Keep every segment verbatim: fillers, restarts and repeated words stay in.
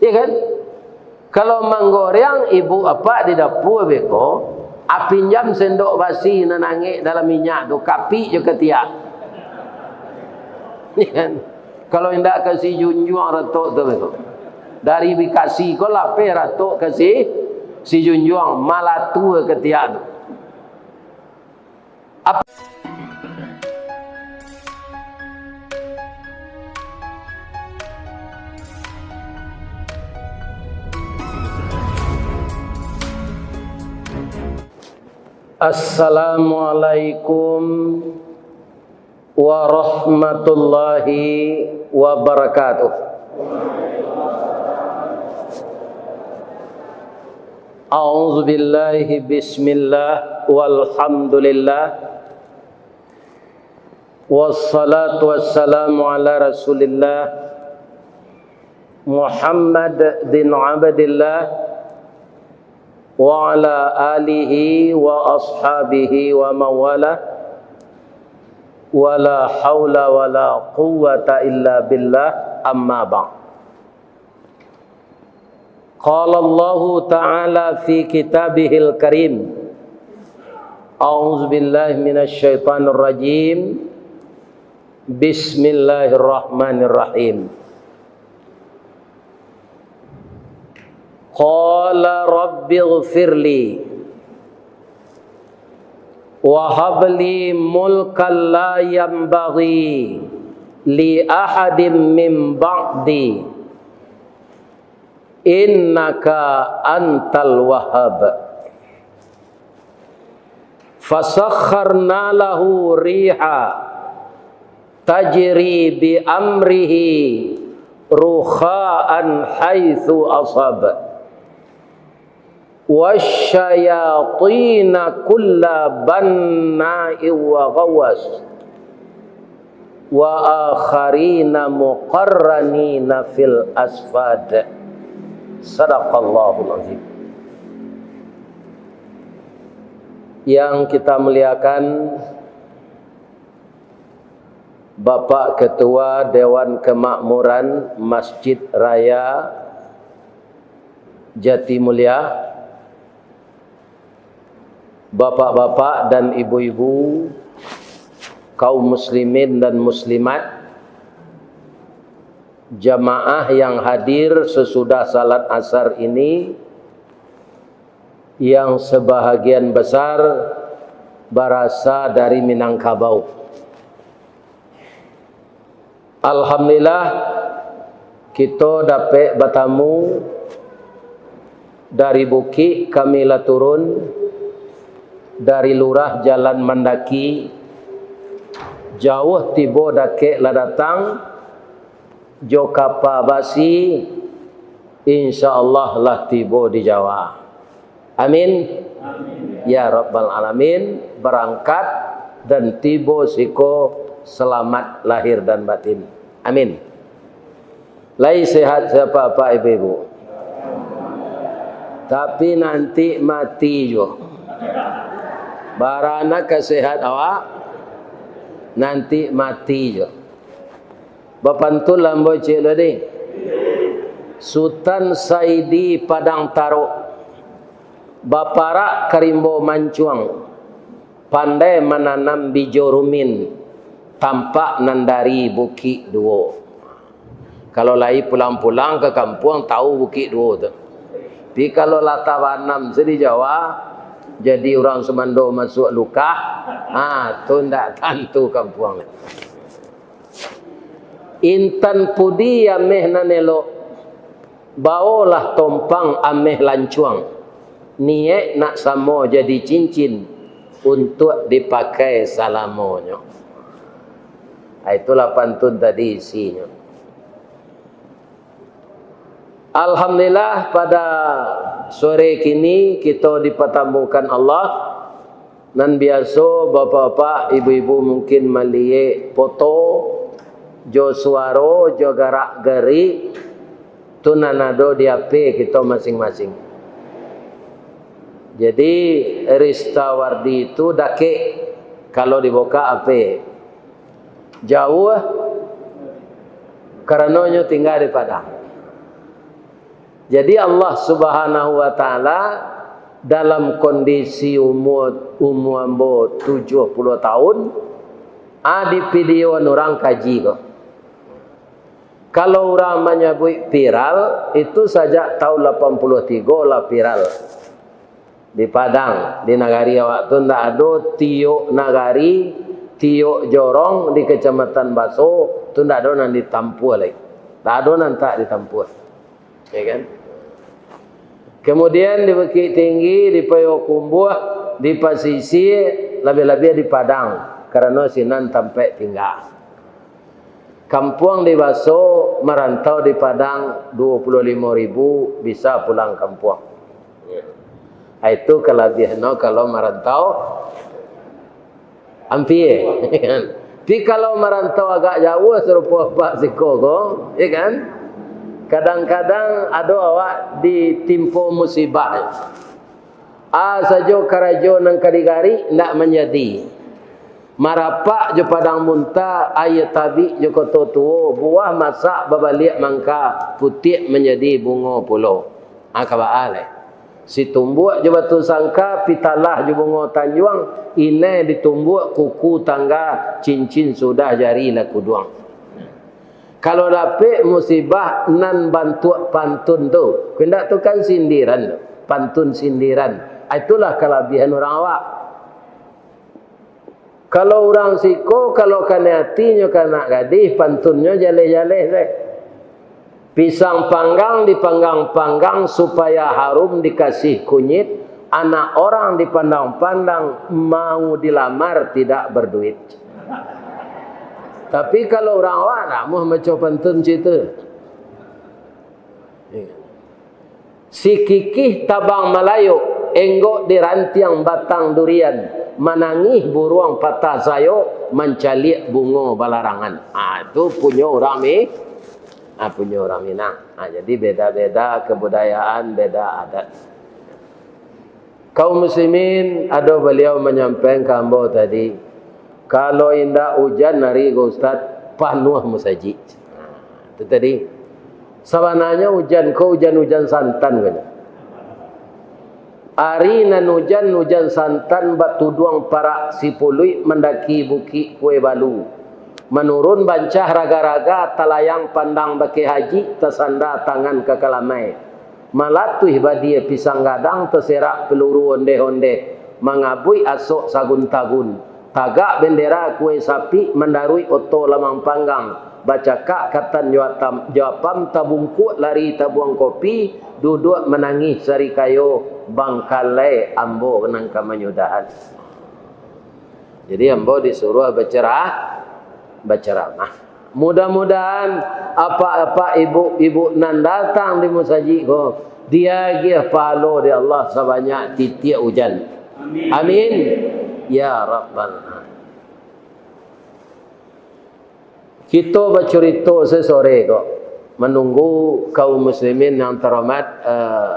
Iya kan? Kalau manggoreang ibu apak di dapua beko, a pinjam sendok basi nan angek dalam minyak tu, kapik jo katiak. Iya kan? Kalau indak ka si junjuang ratok tu beko. Dari Bekasi ko lapeh ratok ka si, si junjuang, malatua katiak tu. Ap- Assalamualaikum warahmatullahi wabarakatuh. A'udzu billahi, bismillah, walhamdulillah. Wassalatu wassalamu ala Rasulillah Muhammad bin Abdillah wa ala alihi wa ashabihi wa mawala, wala haula wala quwwata illa billah, amma ba'd. Qala Allahu ta'ala fi kitabihil karim. A'udzu billahi minasy syaithanir rajim. Bismillahirrahmanirrahim. Qala rabbighfirli wa habli mulkan la yanbaghi li ahadin min ba'di, innaka antal wahhab. Fasakharna lahu riha tajri bi amrihi rukha'an haitsu ashab. Wasyayatina kulla banna'in wa ghawwas, wa akharina muqarranina fil asfad. Sadaqallahul azim. Yang kita muliakan, Bapak Ketua Dewan Kemakmuran Masjid Raya Jatimulia, bapak-bapak dan ibu-ibu, kaum muslimin dan muslimat, jamaah yang hadir sesudah salat asar ini, yang sebahagian besar barasa dari Minangkabau. Alhamdulillah, kito dapek batamu dari bukik kami lah turun, dari lurah jalan mandaki, jauah tibo dakek lah datang, jo kapa basi, insya Allah lah tibo di Jawa. Amin. Amin. Ya Rabbal Alamin, barangkat dan tibo siko salamat lahir dan batin. Amin. Lai sehat sia apak-apak ibu-ibu. Tapi nanti mati juo. Bara nan ka sehat awak, nanti mati juo. Bapantun lah ambo ciek tadi. Sutan Saidi Padang Tarok, baparak ka rimbo mancuang, pandai mananam bijo rumin, tampak nan dari Bukik Duo. Kalau lai pulang-pulang ka kampuang, tahu Bukik Duo tu. Tapi kalau lah tabanam se di Jawa, jadi urang sumando masuak lukah, ha, tu ndak tantu kampuang. Intan pudi ameh nan elok, baolah tompang ameh lancuang, niaik nak samo jadi cincin, untuak dipakai salamonyo. Ah, itulah pantun tadi isinyo. Alhamdulillah, pada sore kini kito dipatamukan Allah. Nan biaso bapak-bapak, ibu-ibu mungkin maliek foto, jo suaro, jo garak-gerik, tu nan ado di H P kito masing-masing. Jadi, Ristawardi tu dakek, kalau dibukak H P. Jauah, karano nyo tingga di Padang. Jadi Allah Subhanahu wa Ta'ala dalam kondisi umur, umur ambo tujuh puluh tahun, ah, dipidioan urang kaji ko. Kalau urang manyabuik viral, itu sajak tahun lapan puluh tigo lah viral. Di Padang, di nagari awak tu ndak ado tiok nagari, tiok jorong di Kecamatan Baso tu ndak ado nan ditampuah lai. Ndak ado nan tak ditampuah. Ya kan? Kemudian di Bukittinggi, di Payokumbuah, di Pasisia, labiah-labiah di Padang, karano sinan tampek tingga. Kampuang di Baso, marantau di Padang, duo puluah limo ribu bisa pulang kampuang. Ah, itu kalabiahnyo kalau marantau ampia. Tapi kalau marantau agak jauah, sarupo apak siko ko, ya kan? Kadang-kadang ado awak ditimpo musibah. A sajo karajo nan ka digarik, indak manjadi. Marapak jo Padang Muntah, aia tabik jo Koto Tuo, buah masak babaliak mangka, putiak manjadi bungo pulo. Ah, ka baa lai? Situmbuak jo Batusangka, Pitalah jo Bungo Tanjuang, inai ditumbuak kuku tangga, cincin sudah jari lah kuduang. Kalau dapek musibah nan bantuak pantun tu, indak tu kan sindiran tu, pantun sindiran. Ah, itulah kalabiahan urang awak. Kalau urang siko, kalau kanai atinyo ka anak gadih, pantunnyo jaleh-jaleh se. Pisang panggang dipanggang-panggang supaya harum dikasih kunyit, anak orang dipandang-pandang, mau dilamar tidak berduit. Tapi kalau urang awak, ndak amuah maco pantun cito. Iya. Sikikih tabang malayok, enggok di rantiang batang durian, manangih buruang patah sayok, mancaliak bungo balarangan. Ah, tu punyo urang Mi-, ah, punyo urang Minang. Ah, jadi beda-beda kebudayaan, beda adat. Kaum muslimin, ado baliau manyampaikan ka ambo tadi, kalau indak ujan ari ko, Ustaz, panuah musajik. Nah, itu tadi. Sabananyo ujan ko ujan-ujan santan ko nyo. Ari nan ujan, ujan santan batuduang parak sipuluik mandaki Bukik Kue Balu. Manurun bancah raga-raga, talayang pandang bakeh haji, tasanda tangan ka kalamai. Malatuih badia pisang gadang, taserak peluru ondeh-ondeh, mangabuik asok sagun-tagun. Tagak bendera kue sapik, mandaruik oto lamang panggang, bacakak katan jo atam-, jo apam, tabungkuak lari tabuang kopi, duduak manangih sarikayo, bangkalai ambo nan ka manyudahan. Jadi ambo disuruah bacerah-, baceramah. Mudah-mudahan apak-apak, ibuk-ibuk nan datang di musajik ko, diagiah pahalo dek Allah sabanyak titiak ujan. Amin. Amin. Ya Rabbal Alamin. Kito bacurito sasore ko, manunggu kaum muslimin yang terhormat, eh,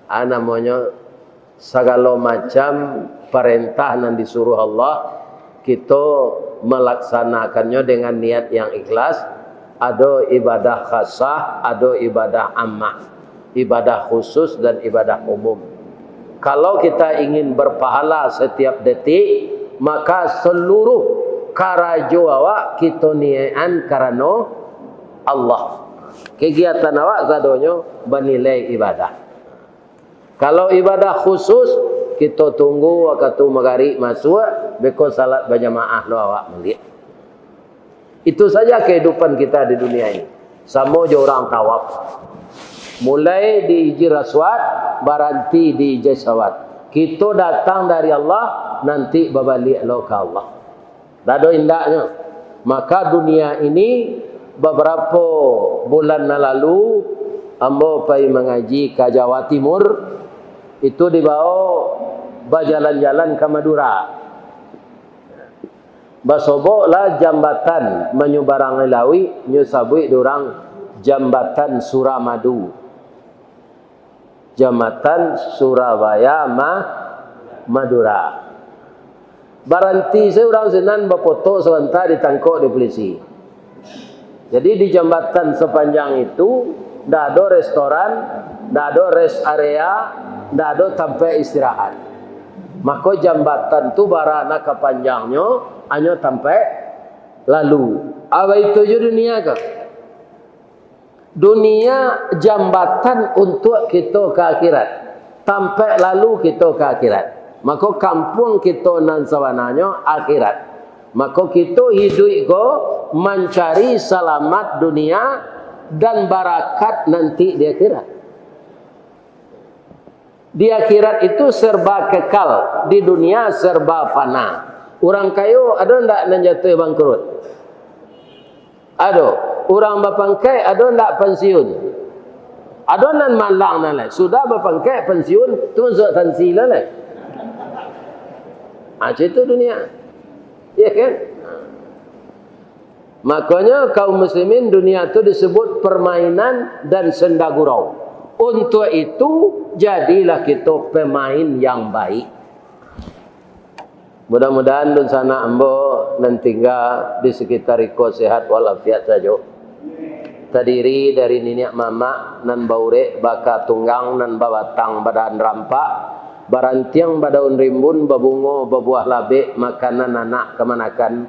ah, namonyo, sagalo macam parentah nan disuruah Allah, kito malaksanakannyo dengan niat yang ikhlas. Ado ibadah khasah, ado ibadah amah, ibadah khusus dan ibadah umum. Kalau kita ingin berpahala setiap detik, maka seluruh karajo awak kito niaik-an karano Allah. Kegiatan awak sadonyo banilai ibadah. Kalau ibadah khusus, kito tunggu wakatu magarib masuak, beko salat bajamaah lo awak maliek. Itu saja kehidupan kita di dunia ini. Samo jo urang tawaf. Mulai di Hijir Aswad, baranti di Hijir Aswad. Kito datang dari Allah, nanti babaliak lo ka Allah. Ndak ado indaknyo. Maka dunia ini, babarapo bulan nan lalu, ambo pai mangaji ka Jawa Timur, itu dibao bajalan-jalan ka Madura. Basoboklah jambatan manyubarangi lauik, nyo sabuik dek urang Jambatan Suramadu. Jambatan Surabaya Ma-, Madura. Baranti se urang sinan bafoto sabanta, ditangkok dek pulisi. Jadi di jambatan sapanjang itu, Ndak ado restoran, ndak ado rest area, ndak ado tampek istirahat. Mako, jambatan tu bara nan ka panjangnyo, hanyo tampek lalu. Apo itu jo dunia ko? Dunia jambatan untuak kito ka akhirat. Tampek lalu kito ka akhirat. Mako, kampuang kito nan sabananyo akhirat. Mako, kito hiduik ko mancari salamat dunia dan barakat nanti di akhirat. Di akhirat itu serba kekal, di dunia serba fana. Urang kayo ado ndak nan jatuah bangkrut? Ado. Urang bapangkek ado ndak pensiun? Ado nan malang nan lai. Sudah bapangkek, pensiun, tu masuak tansi lah lai. Ah, macam itu dunia. Ya kan? Makonyo, kaum muslimin, dunia tu disebut permainan dan senda gurau. Untuk itu, jadilah kito pemain yang baik. Mudah-mudahan dunsanak ambo nan tingga di sekitar iko sehat walafiat sajo. Tadiri dari niniak mamak nan baurek baka tunggang nan babatang badahan rampak, barantiang badaun rimbun, babungo babuah labek, makanan anak kamanakan,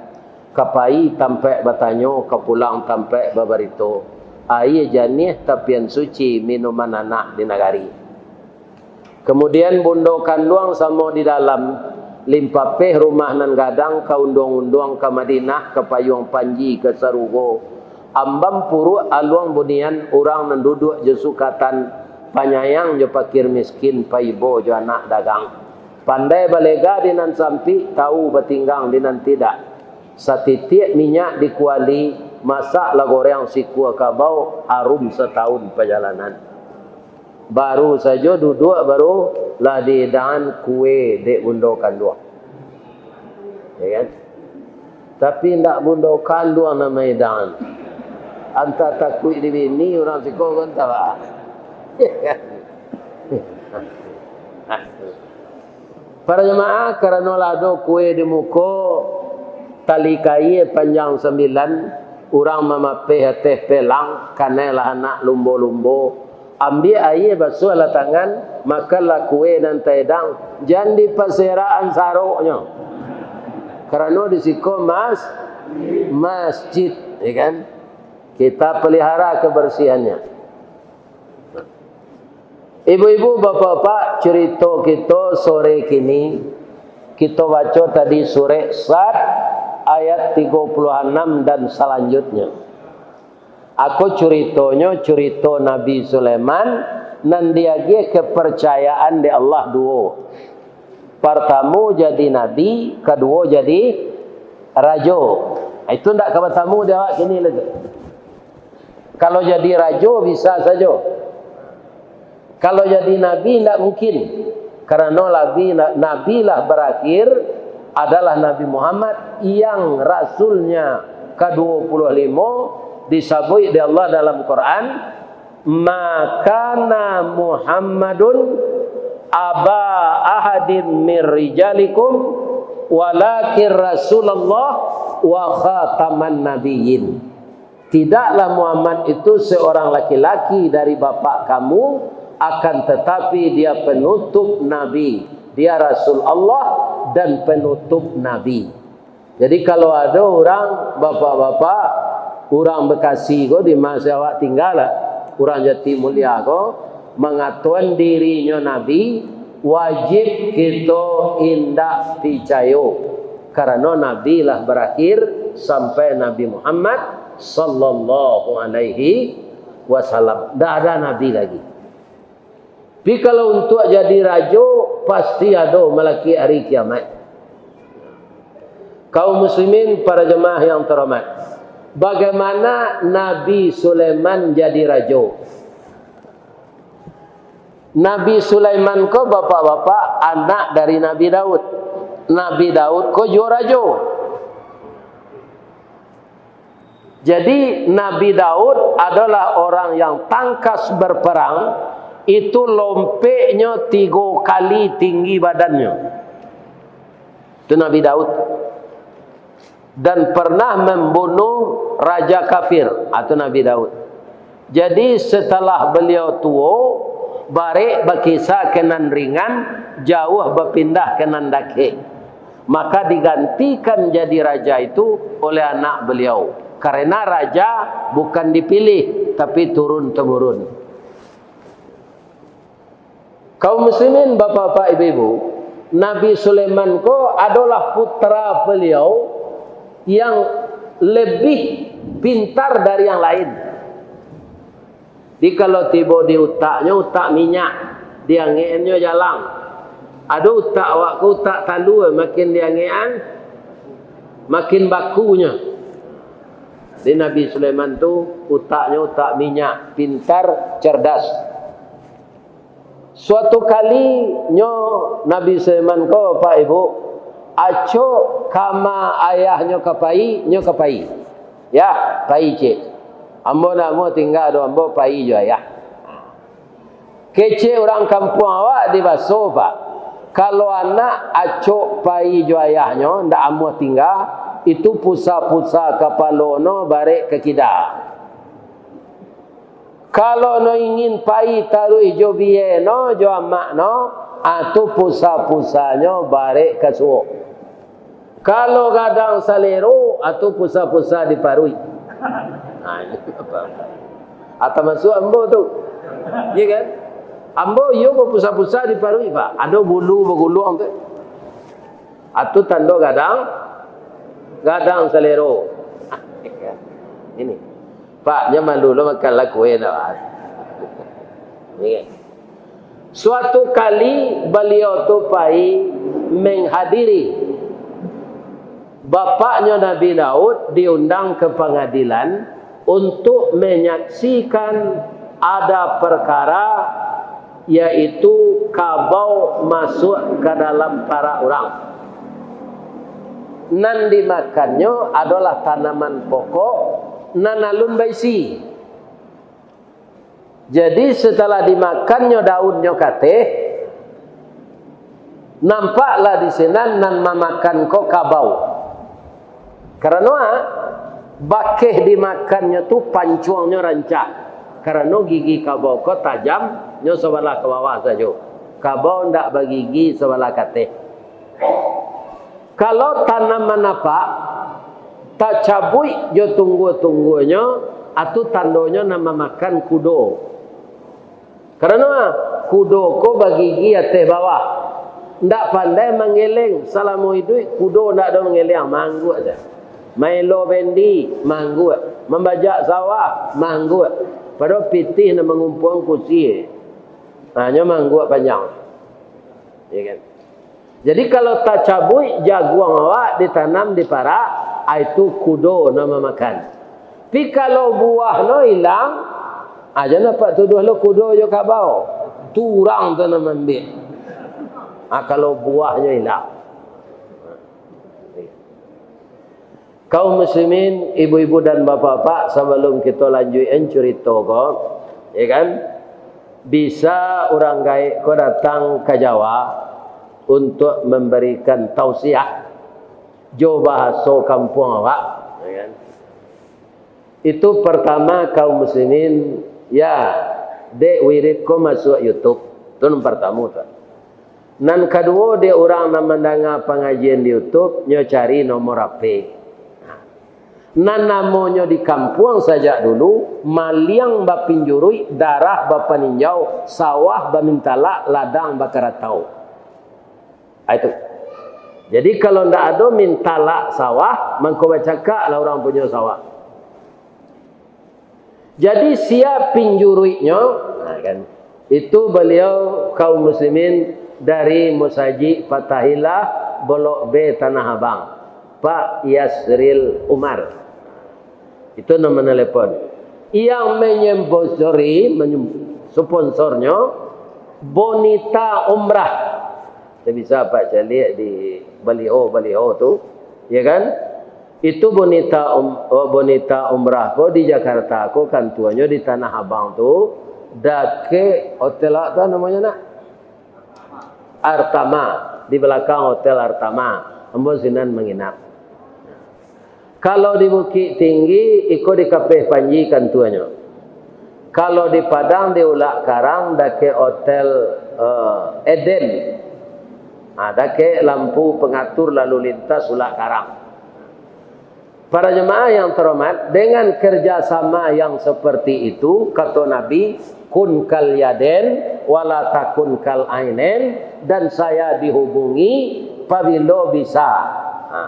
ka pai tampek batanyo, ka pulang tampek babarito. Aia janiah tapian suci minuman anak di nagari. Kamudian, bundo kanduang samo di dalam, limpapeh rumah nan gadang, ka unduang-unduang ka Madinah, ka payuang panji ka sarugo. Ambam puruak aluang bunian, urang nan duduak jo sukatan, panyayang jo pakir miskin, paibo jo anak dagang. Pandai balega di nan sampik, tau batinggang di nan tidak. Satitiak minyak di kuali, masaklah goreng sikua kabau, harum satahun pajalanan. Baru sajo duduak, baru lah diidangan kue dek bundo kanduang. Ya kan? Tapi ndak bundo kanduang nan maidangan. Antah takuik dibini urang siko ko, antah baa. Ya kan? Para jamaah, karano lah ado kue di muko, tali kaia panjang sambilan, urang mamapeh ateh pelang, kanai lah anak lumbo-lumbo, ambiak aia, basuahlah tangan, makanlah kue nan taedang, jan dipaserakan saroknyo. Karano di siko mas-, masjid, ya kan? Kita pelihara kebersihannya. Ibu-ibu, bapak-bapak, curito kito sore kini, kito baco tadi surek Sad ayat tigo puluah anam dan salanjutnyo. Ako curitonyo, curito Nabi Sulaiman nan diagiah kepercayaan dek Allah duo. Partamo jadi nabi, kaduo jadi rajo. Itu ndak ka batamu di awak kini lai tu. Kalau jadi rajo, bisa sajo. Kalau jadi nabi, ndak mungkin. Karano nabi, nabi lah barakhir adalah Nabi Muhammad, yang rasulnya kaduo puluah limo, disabuik dek Allah dalam Quran, "Ma kana Muhammadun aba ahadin min rijalikum, walakin Rasulullah wa khataman nabiyyin." Tidaklah Muhammad itu seorang laki-laki dari bapak kamu, akan tetapi dia penutup nabi, dia Rasul Allah dan penutup nabi. Jadi, kalau ado urang, bapak-bapak, urang Bekasi ko, di ma se awak tingga lah, urang Jati Mulia ko, mangatoan dirinyo nabi, wajib kito indak picayo, karano nabi lah barakhir sampai Nabi Muhammad sallallahu alaihi wasallam. Ndak ada nabi lagi. Tapi kalau untuak jadi rajo, pasti ado malakik ari kiamaik. Kaum muslimin, para jemaah yang terhormat, bagaimana Nabi Sulaiman jadi rajo? Nabi Sulaiman ko, bapak-bapak, anak dari Nabi Daud. Nabi Daud ko juo rajo. Jadi, Nabi Daud adalah orang yang tangkas berperang, itu lompeknyo tigo kali tinggi badannyo. Itu Nabi Daud. Dan pernah membunuh raja kafir, itu Nabi Daud. Jadi, setelah beliau tuo, barek bakisa ka nan ringan, jauah bapindah ka nan dakek. Maka digantikan jadi raja itu oleh anak beliau. Karena raja bukan dipilih, tapi turun-temurun. Kaum muslimin, bapak-bapak, ibu-ibu, Nabi Sulaiman ko adolah putra beliau yang lebih pintar dari yang lain. Di kalau tibo di utaknyo, utak minyak, diangekan nyo jalang. Ado utak awak ko, utak talua, makin diangekan, makin bakunyo. Di Nabi Sulaiman tu, utaknyo utak minyak, pintar, cerdas. Suatu kali nyo Nabi Sulaiman ko, Pak Ibu, acok kama ayahnyo ka pai, nyo ka pai. Ya, pai cek. Ambo ndak amuah tingga doh, ambo pai jo ayah. Kecek urang kampuang awak di baso, Pak. Kalau anak acok pai jo ayahnyo, ndak amuah tingga, itu pusa-pusa kapalo no barek ka kida. Kalau no ingin pai taruih jo biyai no, jo amak no, ah, tu pusa-pusanyo barek ka suok. Kalau gadang salero, ah, tu pusa-pusa di paruik. Nah, ini apa? Ah, tamasuak ambo tu. Iya kan? Ambo iyo bapusa-pusa di paruik, Pak. Ado bulu baguluang tu. Ah, tu tando gadang, gadang salero. Ini. Pak, jan malu lo makan lah kue dah, Pak. Ini kan. Suatu kali baliau tu pai menghadiri bapaknyo Nabi Daud diundang ke pangadilan untuk menyaksikan ada perkara, yaitu kabau masuk ka dalam parak urang. Nan dimakannyo adolah tanaman pokok nan alun baisi. Jadi, setelah dimakannyo daunnyo kateh, nampaklah di sinan nan mamakan ko kabau. Karano, ah, bakeh dimakannyo tu pancuangnyo rancak. Karano gigi kabau ko tajam, nyo sabalah ka bawah sajo. Kabau ndak bagigi sabalah kateh. Kalau tanaman apak tacabuik jo tunggua-tungguanyo, atu tandonyo nan mamakan kudo. Karano kudo ko bagigi ateh bawah, ndak pandai manggeleng. Salamo iduik kudo ndak ado manggeleng, mangguak se. Maelo bendi, mangguak. Mambajak sawah, mangguak. Padahal pitih nan mangumpuang kusie. Hanyo mangguak panjang. Ya kan? Jadi, kalau tacabuik jaguang awak ditanam di parak, ah, itu kudo nan mamakan. Tapi kalau buah no ilang, ah, jan apak tuduah lo kudo jo kabau. Tu urang tu nan maambiak. Ah, kalau buahnyo ilang. Kaum muslimin, ibu-ibu dan bapak-bapak, sabalum kito lanjuikan curito ko, ya kan, bisa urang gaek ko datang ka Jawa untuak mambarikan tausiah jo bahaso kampuang awak, ya kan. Itu partama, kaum muslimin, ya, dek wirid ko masuak YouTube. Tu nan partamo tu. Nan kaduo, dek urang nan mandanga pangajian di YouTube, nyo cari nomor H P. Nan namonyo di kampuang sajak dulu, maliang bapinjuruik, darah bapaninjau, sawah bamintalak, ladang bakaratau. Ah, itu. Jadi, kalau ndak ado mintalak sawah, mangko bacakak lah urang punyo sawah. Jadi, sia pinjuruiknyo, nah, kan, itu baliau, kaum muslimin, dari Musajik Fatahillah, Blok B, Tanah Abang, Pak Yasril Umar. Itu nan manelepon. Yang menyponsori, menyem-, sponsornyo, Bonita Umrah. Bisa Pak caliak di baliho-baliho tu, ya kan? Itu Bonita Um-, oh, Bonita Umrah ko di Jakarta ko, kantuanyo di Tanah Abang tu, dakek hotel apa tu namonyo, nak? Artama, di balakang Hotel Artama. Ambo sinan manginap. Kalau di Bukittinggi, iko di Kapeh Panji kantuanyo. Kalau di Padang, di Ulak Karang, dakek hotel, eh, Eden. Ha, dakek lampu pengatur lalu lintas Ulak Karang. Para jemaah yang terhormat, dengan kerjasama yang seperti itu, kata Nabi, "Kun kal yaden, wala takun kal ainen," dan saya dihubungi pabilo bisa. Ha.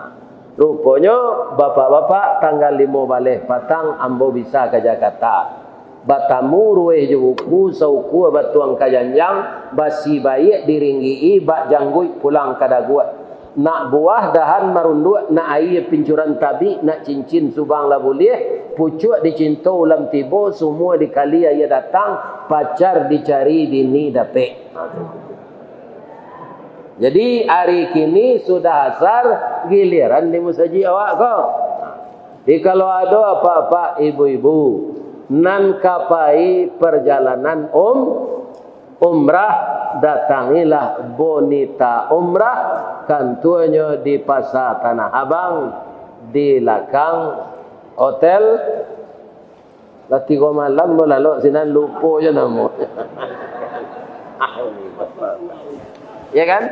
Ruponyo, bapak-bapak, tanggal limo baleh patang ambo bisa ka Jakarta. Batamu ruweh jo buku, saukua batuang ka janjang, basi baiak diringgik-i, bak jangguik pulang ka daguak. Nak buah dahan marunduak, nak aia pincuran tabik, nak cincin subang lah buliah, pucuak dicinto ulam tibo, sumua dikali aia datang, pacar dicari bini dapek. Ha, tu. Jadi, ari kini sudah asar, giliran di musajik awak ko. Jadi, kalau ado apak-apak, ibu-ibu, nan ka pai parjalanan um-, umrah, datangilah Bonita Umrah, kantuanyo di Pasa Tanah Abang, di lakang hotel. Lah tigo malam ambo lalok sinan, lupo jo namo. Ya kan?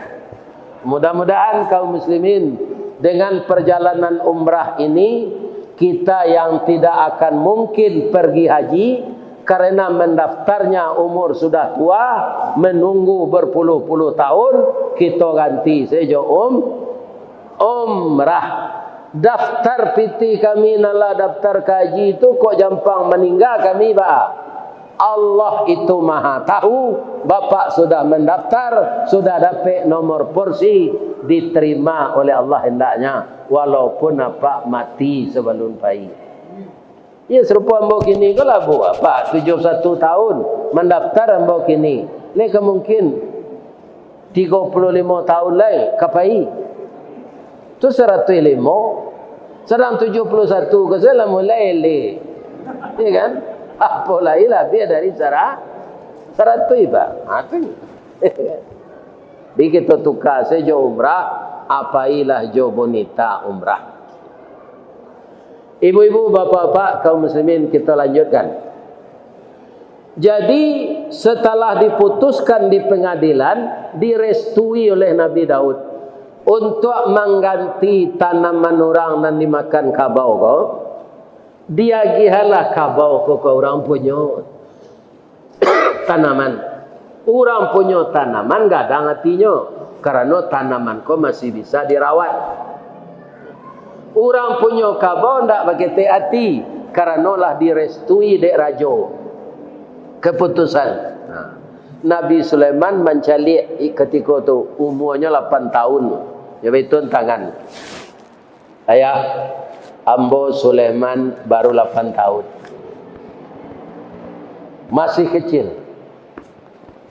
Mudah-mudahan kaum muslimin, dengan perjalanan umrah ini, kita yang tidak akan mungkin pergi haji karena mendaftarnya umur sudah tua, menunggu berpuluh-puluh tahun, kita ganti saja um-, umrah. Daftar pitih kami nan lah daftar ka haji tu kok jampang maningga kami, ba? Allah itu Maha Tahu, Bapak sudah mendaftar, sudah dapek nomor porsi, diterima oleh Allah hendaknya, walaupun apak mati sabalun pai. Iyo, sarupo ambo kini ko lah, Bu, apak tujuah puluah satu tahun, mandaftar ambo kini. Lai ka mungkin tigo puluah limo tahun lai ka pai. Tu saratuih limo, sadang tujuah puluah satu ko salah mulai eleh. Iyo kan? Apo lai labiah dari sara-, saratuih, Pak. Ha, tu. Jadi, kito tuka sajo umrah, apailah jo Bonita Umrah. Ibu-ibu, bapak-bapak, kaum muslimin, kita lanjutkan. Jadi, setelah diputuskan di pengadilan, direstui oleh Nabi Daud untuk mangganti tanaman urang nan dimakan kabau ko, diagihanlah kabau ko ka urang punyo tanaman. Urang punyo tanaman gadang atinyo, karano tanaman ko masih bisa dirawat. Urang punyo kabau ndak baketek ati, karano lah direstui dek rajo kaputusan. Nah, Nabi Sulaiman mancaliak i-, katiko tu, umuanyo lapan tahun, nyo baitun tangan. Ayah, ambo Sulaiman baru lapan tahun. Masih kecil.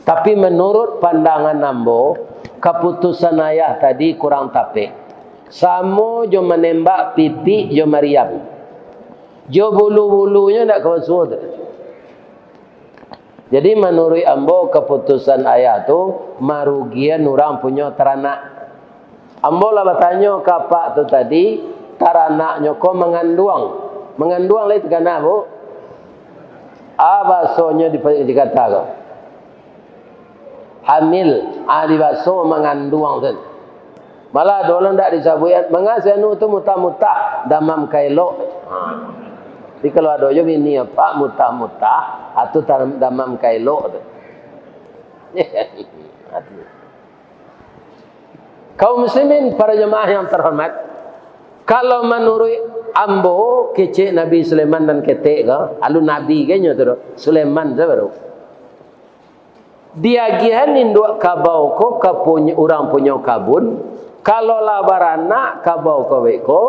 Tapi, menurut pandangan ambo, kaputusan ayah tadi kurang tapek. Samo jo manembak pipik jo mariam. Jo bulu-bulunyo ndak ka masuak tu. Jadi, manuruik ambo, kaputusan ayah tu marugian urang punyo taranak. Ambo lah batanyo ka apak tu tadi, taranaknyo ko manganduang. Manganduang lai takana, Bu? A, basonyo di Jakarta ko. Hamil, a, di baso manganduang tu. Malah ado urang ndak disabuik, manga si anu tu mutah-mutah, damam ka elok. Ha. Jadi, kalau ado jo bini apak mutah-mutah, a, tu tam-, damam ka elok tu. Kaum muslimin, para jemaah yang terhormat, kalau manuruik ambo, kecek Nabi Sulaiman nan ketek ko, alun nabi ka inyo tu doh, Sulaiman sajo baru. Diagiahan induak kabau ko ka punyo, urang punyo kabun, kalau lah baranak kabau ko wek ko,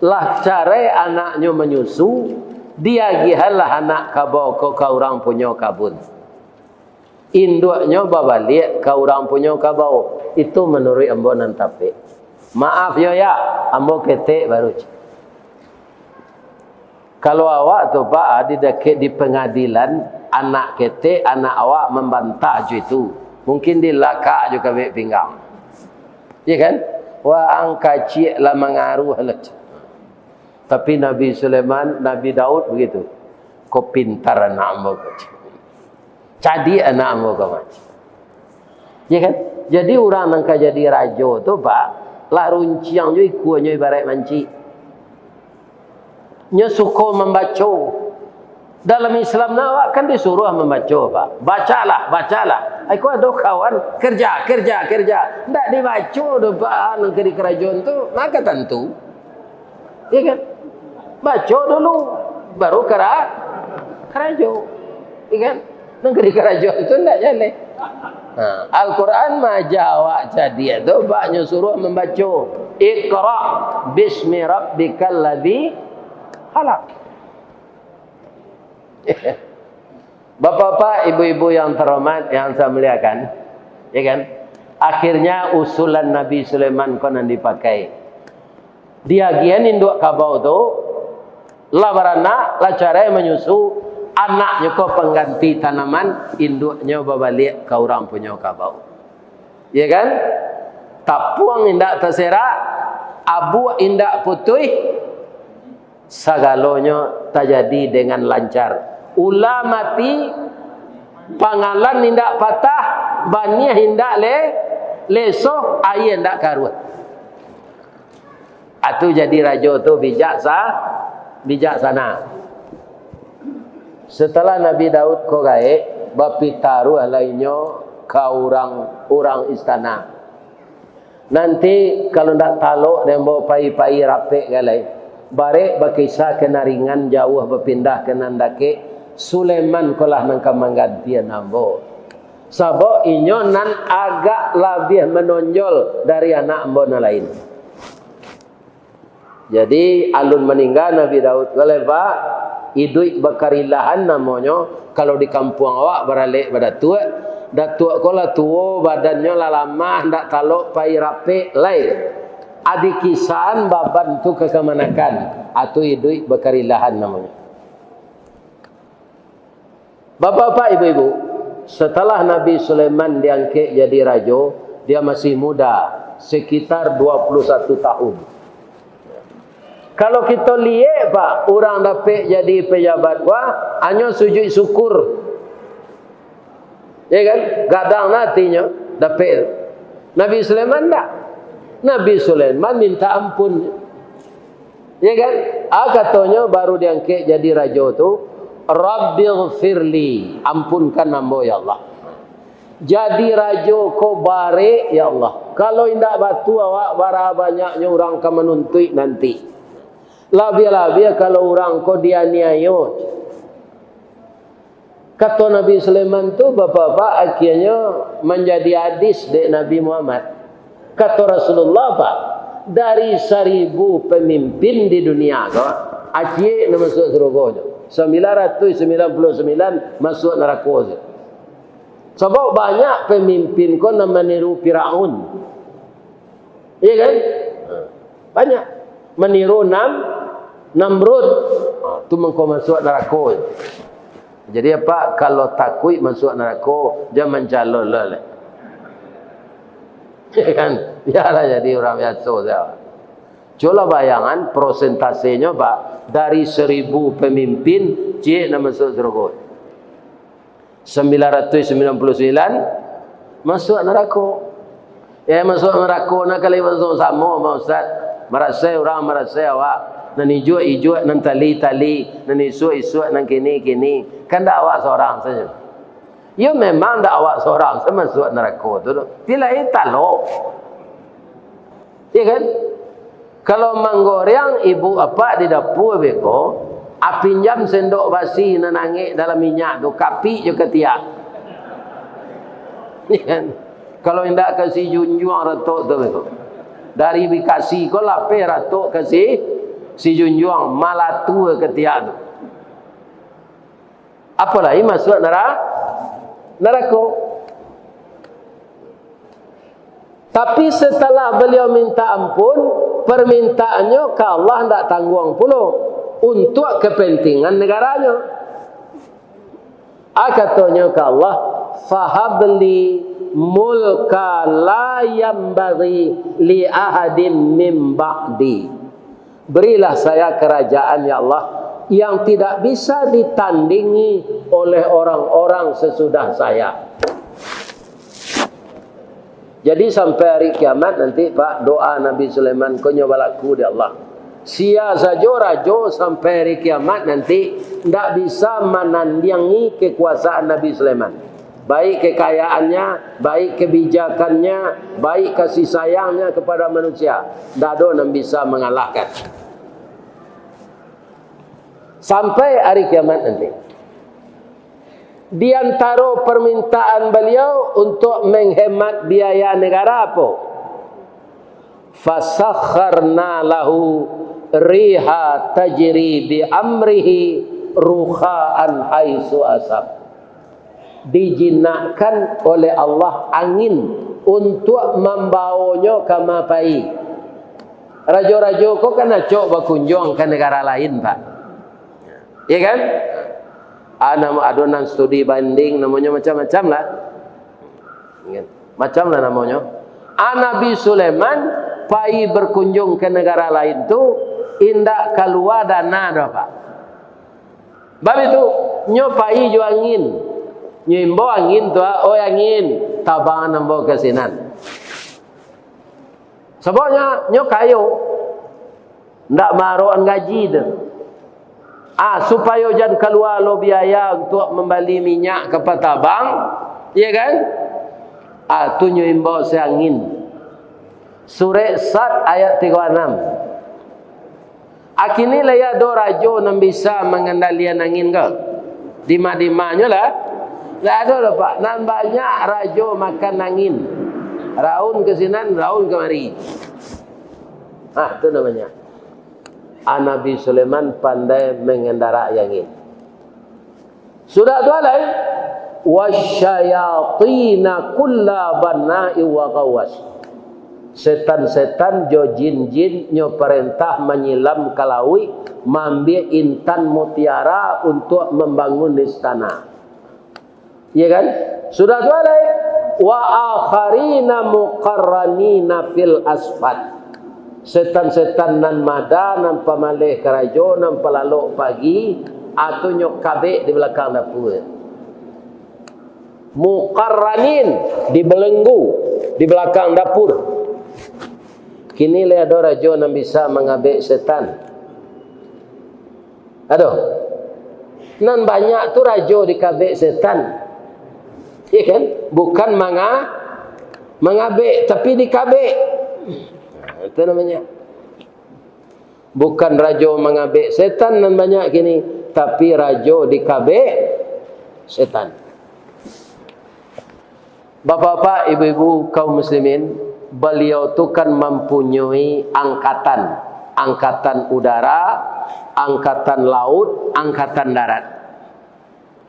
lah carai anaknyo manyusu, diagiahanlah anak kabau ko ka urang punyo kabun. Induaknyo babaliak ka urang punyo kabau. Itu manuruik ambo nan tapek. Maaf yo, ya, ambo ketek baru. Kalau awak tu, Pak, di dakek di pengadilan, anak ketek, anak awak mambantah jo itu. Mungkin dilakak jo kabek pinggang. Iya kan? Wah, ang kaciak lah mangaruah lah. Tapi Nabi Sulaiman, Nabi Daud begitu. Ko pintar anak ambo ko. Cadiak anak ambo ko, Mak. Ya kan? Jadi, urang nan ka jadi rajo tu, Pak, lah runciang jo ikuanyo ibaraik mancik. Nyo suko mambaco. Dalam Islam nan awak kan disuruah mambaco, Pak. Bacalah, bacalah. Ai, ko ado kawan, kerja, kerja, kerja. Ndak dibaco doh, Pak, nan ka di karajoan tu, maka tantu. Iya kan? Baco dulu, baru kara-, karajo. Iya kan? Nan ka di karajoan tu ndak jaleh. Nah, Al-Quran maaja awak cadiak tu, bak nyo suruah mambaco. Iqra bismi rabbikal ladzi khalaq. Bapak-bapak, ibu-ibu yang terhormat, yang saya muliakan, ya kan? Akhirnya usulan Nabi Sulaiman ko nan dipakai. Diagiahan induak kabau tu, lah baranak, lah carai manyusu, anaknyo ko pangganti tanaman, induaknyo babaliak ka urang punyo kabau. Ya kan? Tapuang indak taserak, abuak indak putuih, sagalonyo tajadi dengan lancar. Ula mati, pangalan indak patah, baniah indak le-, lesoh, aia indak karuah. Atu jadi rajo tu bijaksa-, bijaksana. Setelah Nabi Daud ko gaek, bapitaruahlah inyo ka urang-urang istana. Nanti, kalau ndak talok dek ambo pai-pai rapek galai, barek bakisah ka nan ringan, jauah bapindah ka nan dakek, Sulaiman ko lah nan ka manggantian ambo. Sabab inyo nan agak labiah manonjol dari anak ambo nan lain. Jadi, alun maningga Nabi Daud ko lai, Pak, iduik bakarilahan namonyo, kalau di kampuang awak baralek badatuak, datuak ko lah tuo, badannyo lah lamah, ndak talok pai rapek lai. Adi kisahan baban tu ka kamanakan, atu iduik bakarilahan namonyo. Bapak-bapak, ibu-ibu, setelah Nabi Sulaiman diangkek jadi rajo, dia masih muda, sekitar dua puluh satu tahun. Kalau kito liek, Pak, urang dapek jadi pejabat, wah, hanyo sujuik syukur. Ya kan? Gadang lah atinyo, dapek. Nabi Sulaiman ndak. Nabi Sulaiman minta ampun. Ya kan? Ah, katonyo baru diangkek jadi rajo tu, "Rabbighfirli, ampunkan ambo, ya Allah." Jadi rajo ko barek, ya Allah. Kalau indak batu awak, bara banyaknyo urang ka manuntuik nanti. Labiah-labiah kalau urang ko dianiayo. Kato Nabi Sulaiman tu, Bapak-bapak, akhirnyo manjadi hadis dek Nabi Muhammad. Kato Rasulullah, Pak, dari saribu pamimpin di dunia ko, aciek nan masuak sarugo tu. Sambilan ratuih sambilan puluah sambilan masuak narako tu. Sabab banyak pamimpin ko nan maniru Firaun. Iya kan? Ha. Banyak. Maniru Nam-, Namrud. Ha, tu mangko masuak narako. Jadi apa, kalau takuik masuak narako, jan mancalon lah. Iya kan? Biarlah jadi urang biaso sajo. Cubolah bayangan prosentasenyo, Pak, dari saribu pamimpin, ciek nan masuak sarugo. Sambilan ratuih sambilan puluah sambilan masuak narako. Ya, masuak narako nak kali samo-samo, Pak Ustaz. Marasai urang, marasai awak. Nan ijuak-ijuak, nan tali-tali, nan isuak-isuak, nan kini-kini. Kan ndak awak sorang sajo. Yo, memang ndak awak sorang sajo masuak narako tu doh. Tilai talok. Ya kan? Kalau manggoreang ibu apak di dapua beko, a pinjam sendok basi nan angek dalam minyak tu, kapik jo katiak. Ya kan? Kalau indak ka Sijunjuang ratok tu beko. Dari Bekasi ko lapeh ratok ka Si-, Sijunjuang, malatua katiak tu. Apolai masuak nara-, narako. Tapi, setelah baliau minta ampun, permintaannyo ka Allah ndak tangguang pulo, untuak kepentingan negaranyo. A, katonyo ka Allah, "Fahabli mulka la yambaghi li ahadim min ba'di." Berilah saya kerajaan, ya Allah, yang tidak bisa ditandingi oleh orang-orang sesudah saya. Jadi, sampai hari kiamat nanti, Pak, doa Nabi Sulaiman ko nyo balaku di Allah. Sia sajo rajo sampai hari kiamat nanti ndak bisa manandiangi kekuasaan Nabi Sulaiman, baik kekayaannya, baik kebijakannya, baik kasih sayangnya kepada manusia. Ndak ado nan bisa mangalahkan. Sampai hari kiamat nanti. Di antaro permintaan baliau untuk menghemat biaya negara apo? "Fasakharna lahu riha tajri bi amrihi rukha'an haitsu asab." Dijinakkan oleh Allah angin untuk mambawonyo ka ma pai. Rajo-rajo ko kan acok bakunjuang ka negara lain, Pak. Iya kan? Ah, namo, ado nan studi banding, namonyo macam-macam lah. Macam lah namonyo. Ah, Nabi Sulaiman pai berkunjung ke negara lain tu, indak kalua dana doh, Pak. Bab itu, nyo pai jo angin. Nyo imbau angin tu, "Oi angin, tabangan ambo ka sinan." Sababnyo, nyo kayo. Ndak maarokan gaji tu. Ah, supayo jan kalua lo biaya untuak mambali minyak ka patabang, iya kan? Ah, tu nyo imbau si angin. Surek Sad ayat tigo anam. Ah, kini lai ado rajo nan bisa mangandalian angin ko? Dima-dimanyo lah. Ndak ado doh, Pak. Nan banyak rajo makan angin. Raun ka sinan, raun kamari. Ah, tu namonyo. Ah, Nabi Sulaiman pandai mangandarai angin. Sudah tu alai, "Wasyayatina kulla banna'in wa ghawwas." Setan-setan jo jin-jin nyo parentah manyilam ka lauik, maambiak intan mutiara untuak mambangun istana. Iya kan? Sudah tu alai, "Wa akharina muqarranina fil asfad." Setan-setan nan mada, nan pamaleh karajo, nan palalok pagi, atunyo kabek di balakang dapua. Muqarranin, dibelenggu di balakang dapur. Kini lai ado rajo nan bisa mangabek setan? Ado. Nan banyak tu rajo dikabek setan. Iya kan? Bukan manga-, mangabek, tapi dikabek. Nah, itu namanya. Bukan rajo mangabek setan nan banyak kini, tapi rajo dikabek setan. Bapak-bapak, ibu-ibu, kaum muslimin, baliau tu kan mampunyoi angkatan, angkatan udara, angkatan laut, angkatan darat.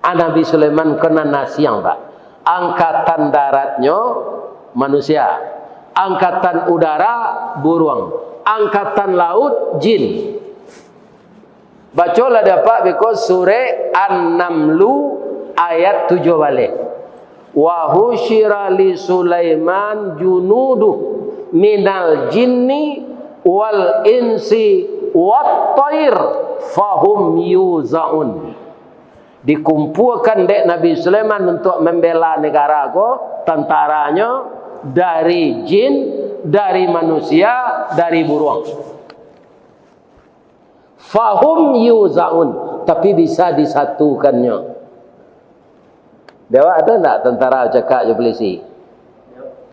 Ah, Nabi Sulaiman ko nan asiang, Pak. Angkatan daratnyo manusia, angkatan udara buruang, angkatan laut jin. Bacolah dek apak beko surek An-Namlu ayat tujuah baleh. "Wa husyira li Sulaiman junuduh minal jinni wal insi wat thair fahum yuzaun." Dikumpuakan dek Nabi Sulaiman untuak mambela negara ko, tantaranyo dari jin, dari manusia, dari buruang. Fahum yuzaun, tapi bisa disatukannyo. Di awak ado ndak tantara cakak jo pulisi?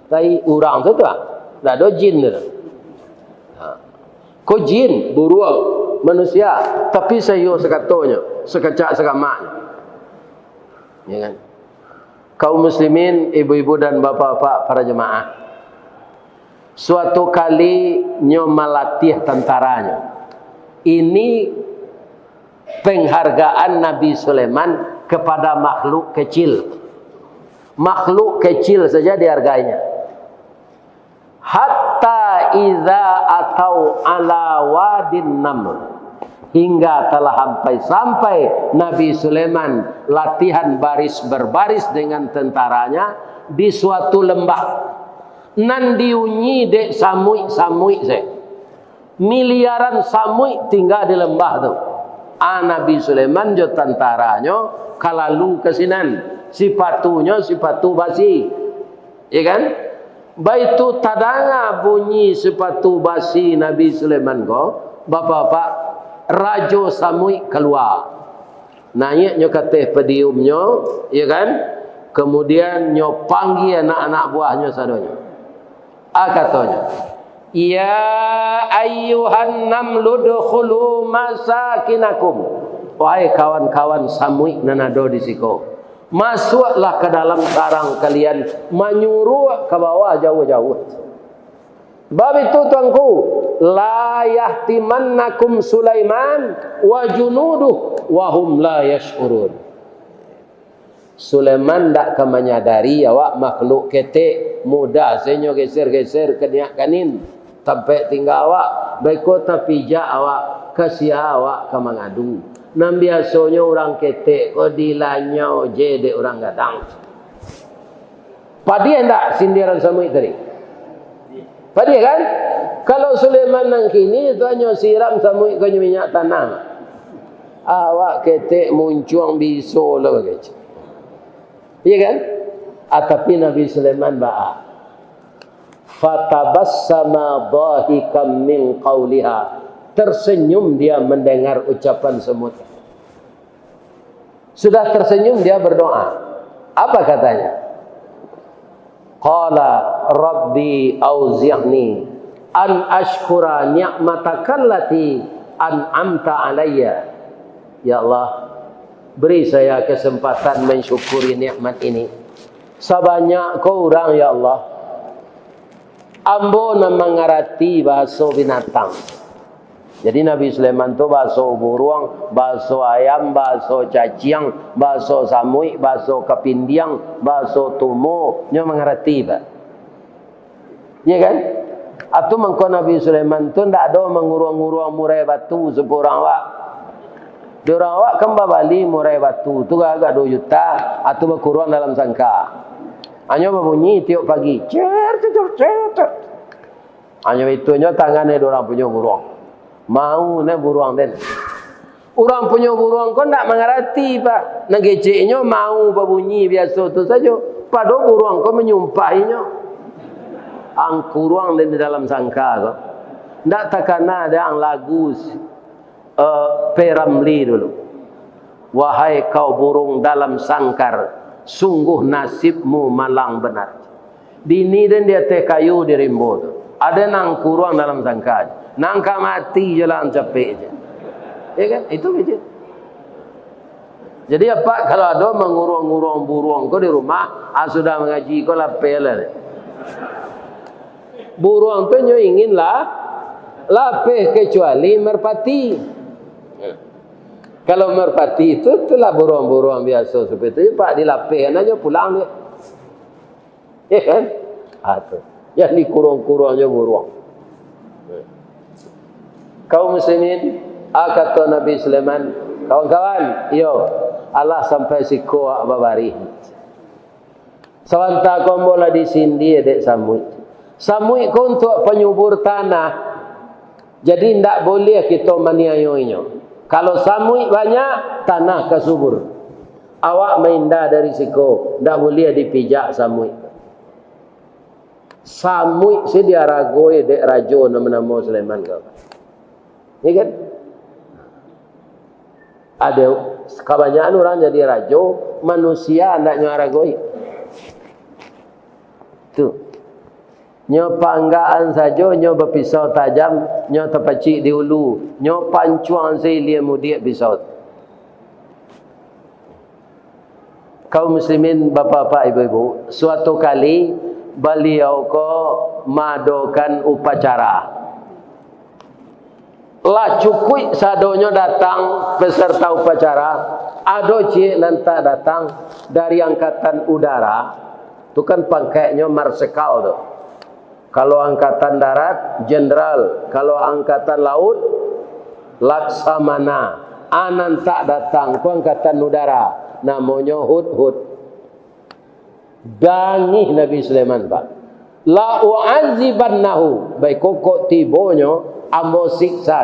Tapi urang tu tu, ah, ndak ado jin tu. Ha. Ko jin, buruang, manusia, tapi saiyo sakatonyo, sakacak sakamaknyo. Ya kan? Kaum muslimin, ibu-ibu dan bapak-bapak para jemaah. Suatu kali nyo malatih tantaranyo. Ini penghargaan Nabi Sulaiman kepada makhluk kecil. Makhluk kecil saja dihargainya. Hatta idza atau ala wadin naml. Hingga telah sampai-sampai Nabi Sulaiman latihan baris berbaris dengan tentaranya di suatu lembah. Nan diunyi dek samuik-samuik se. Miliaran samuik tingga di lembah tu. Ah, Nabi Sulaiman jo tantaranyo ka lalu ka sinan. Sipatunyo sipatu basi. Ya kan? Baitu tadanga bunyi sipatu basi Nabi Sulaiman ko, bapak-bapak, Rajo Samuik kalua. Naiaknyo ka ateh podiumnyo, ya kan? Kamudian nyo panggia anak-anak buahnyo sadonyo. Ah, katonyo, "Ya ayyuhan namlu udkhulu masakinakum." Wahai kawan-kawan Samuik nan ado di siko, masuaklah ka dalam sarang kalian, manyuruak ka bawah jauah-jauah. Bab itu, Tuanku, "La yahtimannakum Sulaiman wa junuduh wa hum la yash'urun." Sulaiman ndak ka manyadari awak makhluk ketek, mudah sajo geser-geser ka niak kanin tampek tingga awak, baiko tapijak awak, ka sia awak ka mangadu. Nan biasonyo urang ketek ko dilanyau je dek urang gadang. Padiah ndak sindiran Samuik tadi? Padiah kan? Kalau Sulaiman nan kini tu hanyo siram Samuik ko jo minyak tanah. Awak ketek muncuang biso lo kecek. Iya kan? Ah, tapi Nabi Sulaiman baa? "Fatabassama dhahikan min qauliha." Tersenyum dia mendengar ucapan semut. Sudah tersenyum, dia berdoa. Apa katanya? Qala, "Rabbi auzi'ni an ashkura ni'mataka allati an'amta alayya." Ya Allah, beri saya kesempatan mensyukuri nikmat ini. Sabanyak ko urang, ya Allah, ambo nan mangarati bahaso binatang. Jadi, Nabi Sulaiman tu bahaso buruang, bahaso ayam, bahaso caciang, bahaso samuik, bahaso kapindiang, bahaso tumo, nyo mangarati, Pak. Iya kan? Atu mangko Nabi Sulaiman tu ndak ado manguruang-nguruang murai batu sapo urang awak. Di urang awak kan babali murai batu tu agak duo juta, atu bakuruang dalam sangka. Hanyo babunyi tiok pagi, cer, cer, cer, cer, cer. Hanyo itu nyo tangan dek urang punyo buruang. Mau nyo buruang den. Urang punyo buruang ko ndak mangarati, Pak. Nan keceknyo mau babunyi biaso tu sajo. Pado buruang ko manyumpahinyo. Angkuruang den di dalam sangka ko. Ndak takana dek ang lagu, eh, P Ramlee dulu. Wahai kau burung dalam sangkar, sungguh nasibmu malang benar. Dini den di ateh kayu di rimbo tu. Ado nan kuruang dalam sangka. Nan ka mati jo lah capek je. Ya kan? Itu kecek. Jadi, apak kalau ado manguruang-nguruang buruang ko di rumah, ah, sudah mangaji ko lapeh lah. Buruang tu nyo ingin lah lapeh, kecuali merpati. Kalau merpati tu, tu lah buruang-buruang biaso seperti itu, Pak, dilapeh aja pulang dia. Ya kan? Ah, tu. Yang dikuruang-kuruang je buruang. Kaum muslimin, ah, kato Nabi Sulaiman, "Kawan-kawan, iyo, alah sampai siko awak babarih. Sabanta ko ambo lah disindia dek samuik. Samuik ko untuak panyubur tanah. Jadi, ndak buliah kito maniayo inyo. Kalau samuik banyak, tanah ka subur. Awak maindah dari siko, ndak buliah dipijak samuik." Samuik se diaragoi dek rajo nan banamo Sulaiman ko. Ya kan? Ado, kabanyakan urang jadi rajo, manusia andaknyo aragoi. Tu. Nyo panggaan sajo, nyo bapisau tajam, nyo tapacik di ulu, nyo pancuang sailia mudiak pisau tu. Kaum muslimin, bapak-bapak, ibu-ibu, suatu kali baliau ko maadokan upacara. Lah cukuik sadonyo datang peserta upacara, ado ciek nan tak datang dari angkatan udara, tu kan pangkeknyo marsikal tu. Kalau angkatan darat, jenderal. Kalau angkatan laut, laksamana. A nan tak datang ko angkatan udara, namonyo Hudhud. Bangih Nabi Sulaiman, Pak. "La u'adzibannahu." Baiko kok tibonyo, ambo siksa.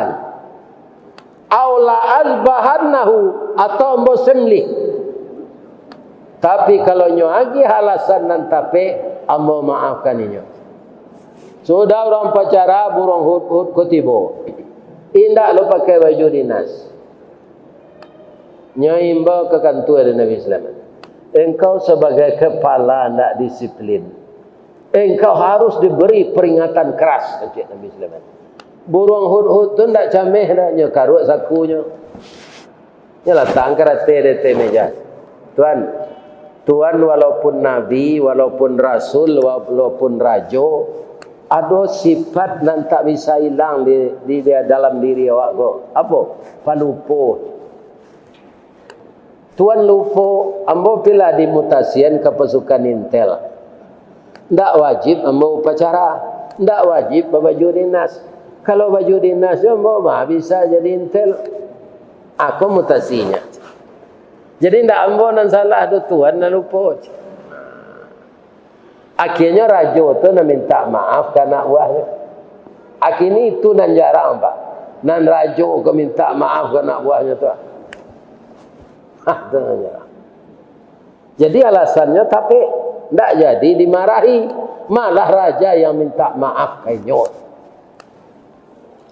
Au la azbahannahu, atau ambo sembelih. Tapi kalau nyo agiah alasan nan tapek, ambo maafkan inyo. Sudah urang upacara, buruang hudhud ko tibo. Indak lo pakai baju dinas. Nyo imbau ka kantua dek Nabi Sulaiman. Engkau sabagai kapala ndak disiplin. Engkau harus diberi peringatan keras, kecek Nabi Sulaiman. Buruang hudhud tu ndak cameh doh, nyo karuak sakunyo. Nyo latang karate di ateh meja. Tuan, Tuan walaupun nabi, walaupun rasul, walaupun rajo, ado sifat nan tak bisa ilang di, di, di dalam diri awak ko. Apo? Palupo. Tuan lupo, ambo pilah dimutasian ka pasukan intel. Ndak wajib ambo upacara, ndak wajib babaju dinas. Kalau baju dinas jo ambo mah bisa jadi intel. Ako mutasinyo. Jadi ndak ambo nan salah doh, Tuan nan lupo. Akhirnyo rajo tu nan mintak maaf ka anak buahnyo. Akhirnyo itu nan jarang, Pak. Nan rajo ka mintak maaf ka anak buahnyo tu. Hah, tu nan jarang. Jadi alasannyo tapek, ndak jadi dimarahi. Malah raja yang mintak maaf ka inyo.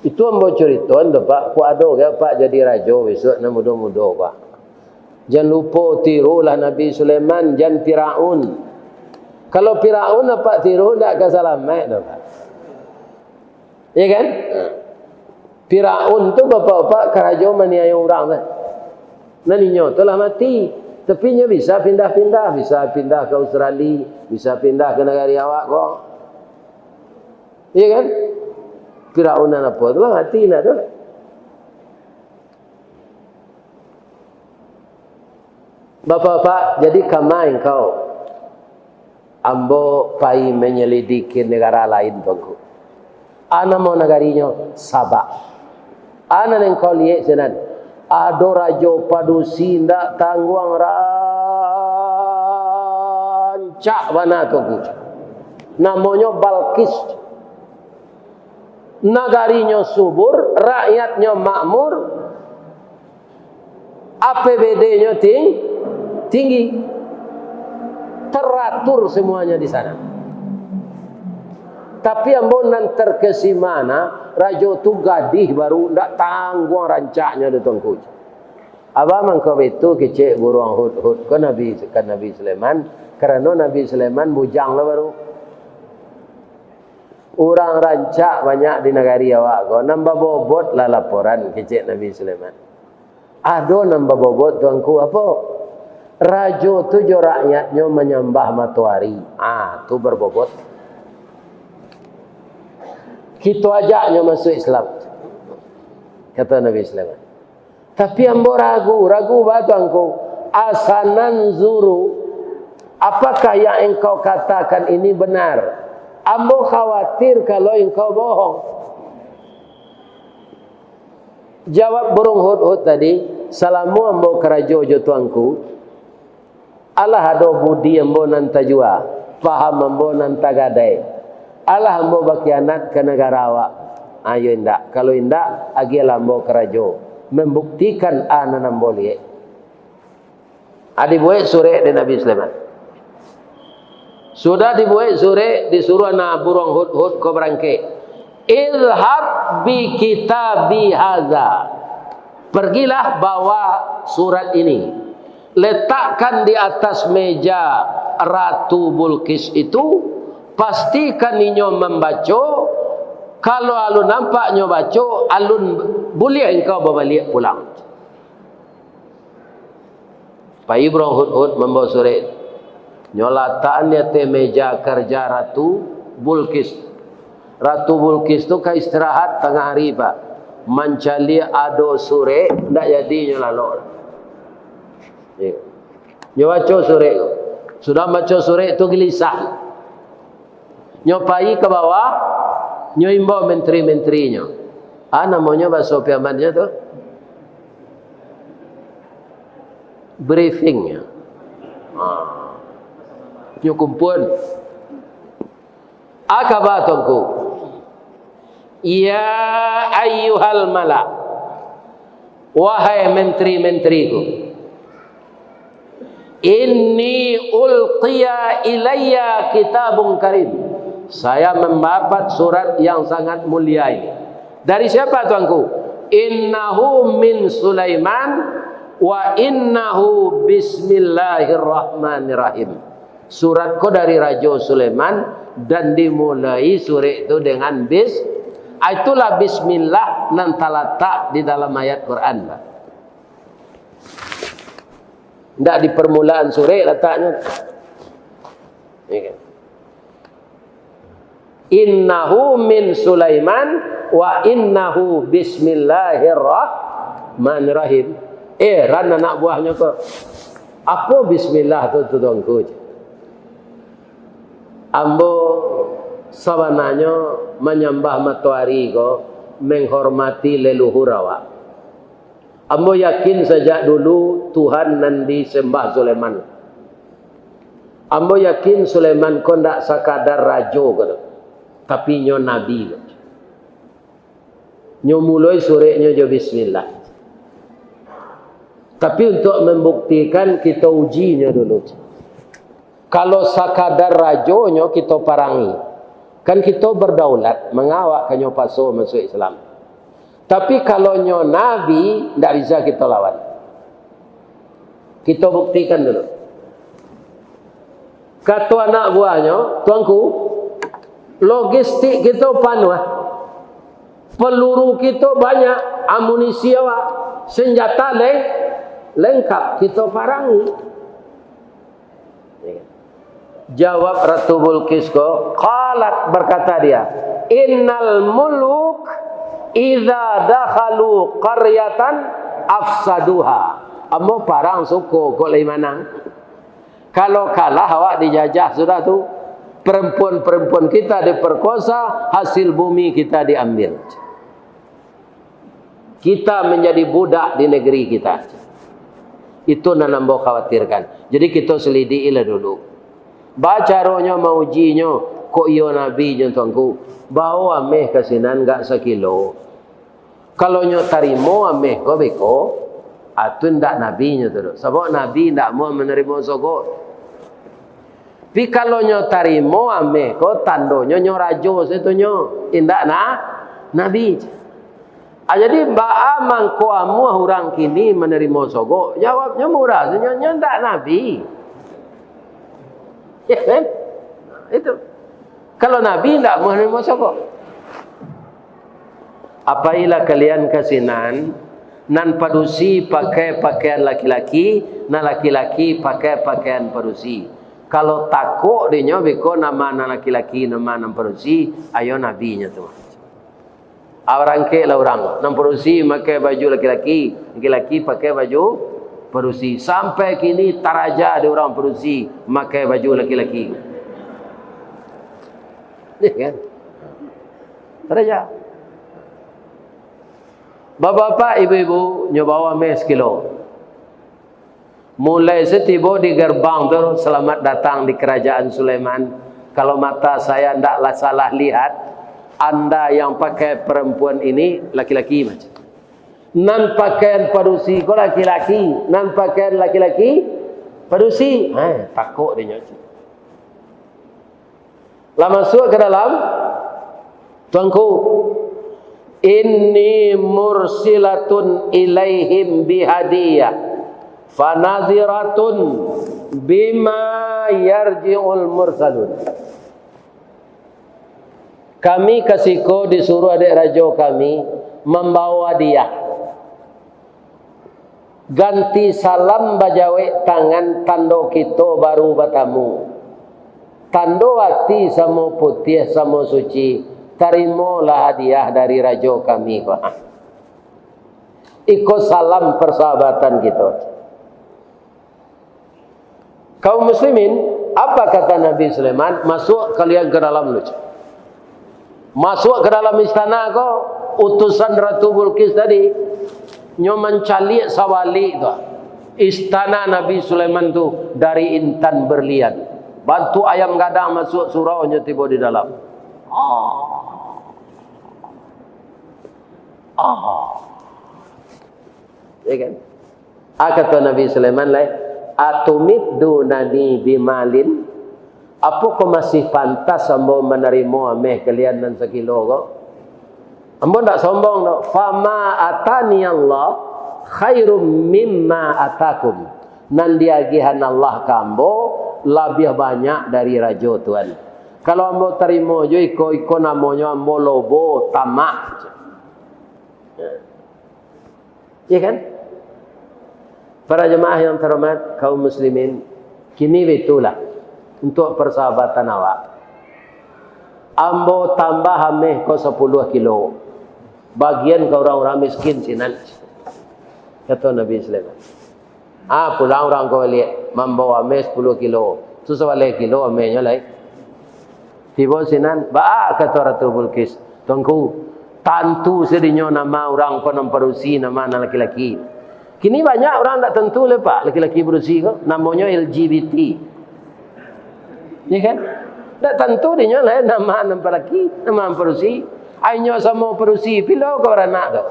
Itu ambo curitoan tu, Pak. Kok ado ka, Pak, jadi rajo bisuak nan mudo-mudo, Pak. Jan lupo tirulah Nabi Sulaiman, jan Firaun. Kalau Firaun apak tiru, ndak ka salamaik doh, Pak. Iya kan? Firaun tu bapak-bapak karajo maniayo urang tu. Nan inyo tu lah mati. Tapi inyo bisa pindah-pindah, bisa pindah ka Australia, bisa pindah ka nagari awak ko. Iya kan? Firaun nan apo tu lah mati lah tu. Bapak-bapak, jadi kama engkau, ambo pai manyalidiki nagara lain, Tuanku. A namo nagarinyo? Sabak. A nan engkau liek sinan, ado rajo padusi ndak tangguang rancak bana, Tuanku. Namonyo Balkis. Nagarinyo subur, rakyatnyo makmur, A P B D-nyo ting-, tinggi. Teratur semuanya di sana. Tapi ambo nan terkesima, rajo tu gadih baru, ndak tangguang rancaknyo doh, Tuanku. Abah mangko baitu kecek buruang hudhud ko Nabi, ka Nabi Sulaiman, karano Nabi Sulaiman bujang lah baru. Urang rancak banyak di nagari awak ko, nan babobot lah laporan, kecek Nabi Sulaiman. Ado nan babobot, Tuanku, apo? Rajo tu jo rakyatnyo manyambah matoari. Ah, tu babobot. Kito ajaknyo masuak Islam, kato Nabi Sulaiman. Tapi ambo ragu, ragu ba, Tuanku. Asananzuru, apakah yang engkau katakan ini benar? Ambo khawatir kalau engkau bohong. Jawab burung hudhud tadi, salamo ambo karajo jo Tuanku, alah ado budi ambo nan tajua, paham ambo nan tagadai. Alah ambo bakhianat ka nagara awak? Ayo indak. Kalau indak, agiahlah ambo karajo, mambuktikan a nan ambo liek. A, dibuek surek dek Nabi Sulaiman. Sudah dibuek surek, disuruah nah buruang hudhud ko barangkek. "Idhhab bi kitabi hadza." Pergilah bawa surat ini. Letakkan di atas meja Ratu Bulqis itu, pastikan inyo mambaco. Kalau alun nampak nyo baco, alun buliah engkau babaliak pulang. Pai buruang hudhud mambawa surek. Nyo latakan di ateh meja karja Ratu Bulqis. Ratu Bulqis tu ka istirahat tangah ari, Pak. Mancaliak ado surek, ndak jadi nyo lalok. Iyo. Nyo baco surek tu. Sudah baco surek tu, gelisah. Nyo pai ka bawah, nyo imbau menteri-menterinyo. A namonyo baso Piamannyo tu? Briefing. Ha. Nyo kumpul. A kaba, Tuanku? "Ya ayyuhal mala', Wahai menteri-menteriku, inni ulqiya ilayya kitabun karim. Saya mendapat surat yang sangat mulia ini. Dari siapa, Tuanku? Innahu min Sulaiman wa innahu bismillahirrahmanirrahim. Surat ko dari Rajo Sulaiman, dan dimulai surat tu dengan bis-, ah, itulah bismillah nan talatak di dalam ayat Quran, Pak. Ndak di permulaan surat lataknyo. Ya kan? Innahu min Sulaiman wa innahu bismillahirrahmanirrahim. Eh, ran anak buahnyo ko. Apo bismillah tu, tu, Tuanku? Ambo sabananyo manyambah matoari ko, menghormati leluhur awak. Ambo yakin sajak dulu Tuhan nan disembah Sulaiman. Ambo yakin Sulaiman ko ndak sakadar rajo ko, tapi nyo nabi ko. Nyo muloi sureknyo jo bismillah. Tapi untuak mambuktikan, kito ujinyo dulu. Kalau sakadar rajonyo kito parangi, kan kito berdaulat, manga awak ka nyo paso masuak Islam. Tapi kalau nyo nabi, ndak bisa kito lawan. Kito buktikan dulu. Kato anak buahnyo, "Tuanku, logistik kito panuah, peluru kito banyak, amunisi awak, senjata leh-, lengkap, kito parangi." Jawab Ratu Bulqis ko, qalat, berkata dia, "Innal muluk idza dakhalu qaryatan afsaduha." Ambo parang suko kok lai manang. Kalau kalah, awak dijajah sudah tu. Perempuan-perempuan kita diperkosa, hasil bumi kita diambil. Kita menjadi budak di negeri kita. Itu nan ambo khawatirkan. Jadi, kito selidikilah dulu. Ba caronyo maujinyo, kok iyo nabinyo, Tuanku? Bao ameh ka sinan agak sakilo. Kalau nyo tarimo ameh ko beko, ah, tu indak nabinyo tu doh. Sabab nabi indak amuah manarimo sogok. Tapi kalau nyo tarimo ameh ko, tandonyo nyo rajo saitunyo, indak na-, nabi. Ah, jadi, baa mangko amuah urang kini manarimo sogok? Jawabnyo murah sajo, nyo indak nabi. Ya kan? Itu. Kalau nabi indak amuah manarimo sogok. Apailah kalian ka sinan, nan padusi pakai pakaian laki-laki, nan laki-laki pakai pakaian padusi. Kalau takok dinyo beko nama nan laki-laki, nama nan padusi, ayo nabinyo tu. Barangkeklah urang, nan padusi makai baju laki-laki, laki-laki pakai baju padusi. Sampai kini taraja di urang padusi makai baju laki-laki. Ya kan? Taraja. Bapak-bapak, ibu-ibu, nyo bao ameh sakilo. Mulai satibo di gerbang tu, "Selamat datang di Kerajaan Sulaiman." Kalau mata saya ndak lah salah lihat, anda yang pakai perempuan ini laki-laki macam. Nan pakaian padusi ko laki-laki, nan pakaian laki-laki padusi. Eh, takok dinyo. Lah masuak ka dalam, Tuanku, "Inni mursilatun ilaihim bihadiyah, fanaziratun bima yarji'ul mursalun." Kami ka siko disuruah dek rajo kami mambawa hadiah. Ganti salam bajawek tangan, tando kito baru batamu. Tando ati samo putiah, samo suci, tarimolah hadiah dari rajo kami ko. Iko salam persahabatan kito. Kaum muslimin, apa kata Nabi Sulaiman? Masuak kalian ka dalam dulu. Masuak ka dalam istana ko, utusan Ratu Bulqis tadi, nyo mancaliak sabalik tu. Istana Nabi Sulaiman tu dari intan berlian. Bantuak ayam gadang masuak surau, nyo tibo di dalam. Ah. Ah. Ya kan? Ah, kato Nabi Sulaiman lai, "Atumiddunani bimalin? Apokoh masih pantas ambo manarimo ameh kalian nan sakilo ko? Ambo ndak sombong doh. Fama ataniyallah khairum mimma atakum. Nan diagihan Allah ka ambo labiah banyak dari rajo tu an. Kalau ambo tarimo jo iko, iko namonyo ambo lobo, tamak." Iya kan? Para jemaah yang terhormat, kaum muslimin, kini baitulah untuk persahabatan awak. Ambo tambah ameh ko sapuluah kilo. Bagian ka urang-urang miskin sinan. Kato Nabi Sulaiman. Ah, pulang urang ko baliak, mambawa ameh sapuluah kilo. Tu sabaleh kilo amehnyo lai. Tibo sinan, baa kato Ratu Bulqis, "Tuanku, tantu sadinyo nama urang ko nan padusi, nama nan laki-laki. Kini banyak urang ndak tantu lai, Pak, laki-laki padusi ko, namonyo L G B T." Ya kan? Ndak tantu dinyo lai nama nan palaki, nama nan padusi. Ainyo samo padusi, pilo ka baranak tu.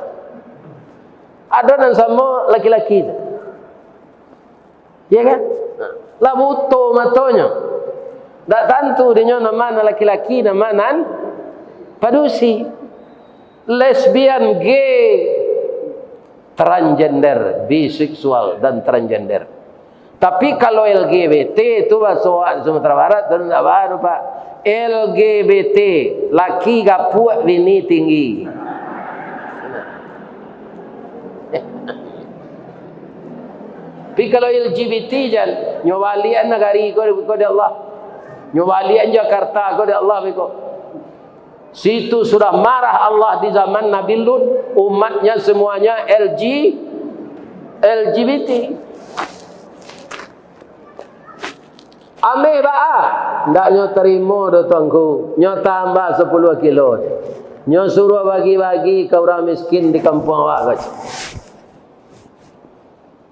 Ado nan samo laki-laki tu. Ya kan? Lah buto matonyo. Ndak tantu dinyo nama nan laki-laki, nama nan padusi. Lesbian, gay, transgender, biseksual, dan transgender. Tapi kalau L G B T tu, bahaso awak di Sumatera Barat tu ndak baru, Pak. L G B T, laki gapuak, bini tinggi. Tapi kalau L G B T jan, nyo baliak nagari ko, ko di Allah. Nyo baliak Jakarta ko di Allah beko. Situ sudah marah Allah di zaman Nabi Lut, umatnya semuanya L G, L G B T. Ameh baa? Ndak nyo tarimo doh, Tuanku. Nyo tambah sapuluah kilo. Nyo suruah bagi-bagi ka urang miskin di kampuang awak ko.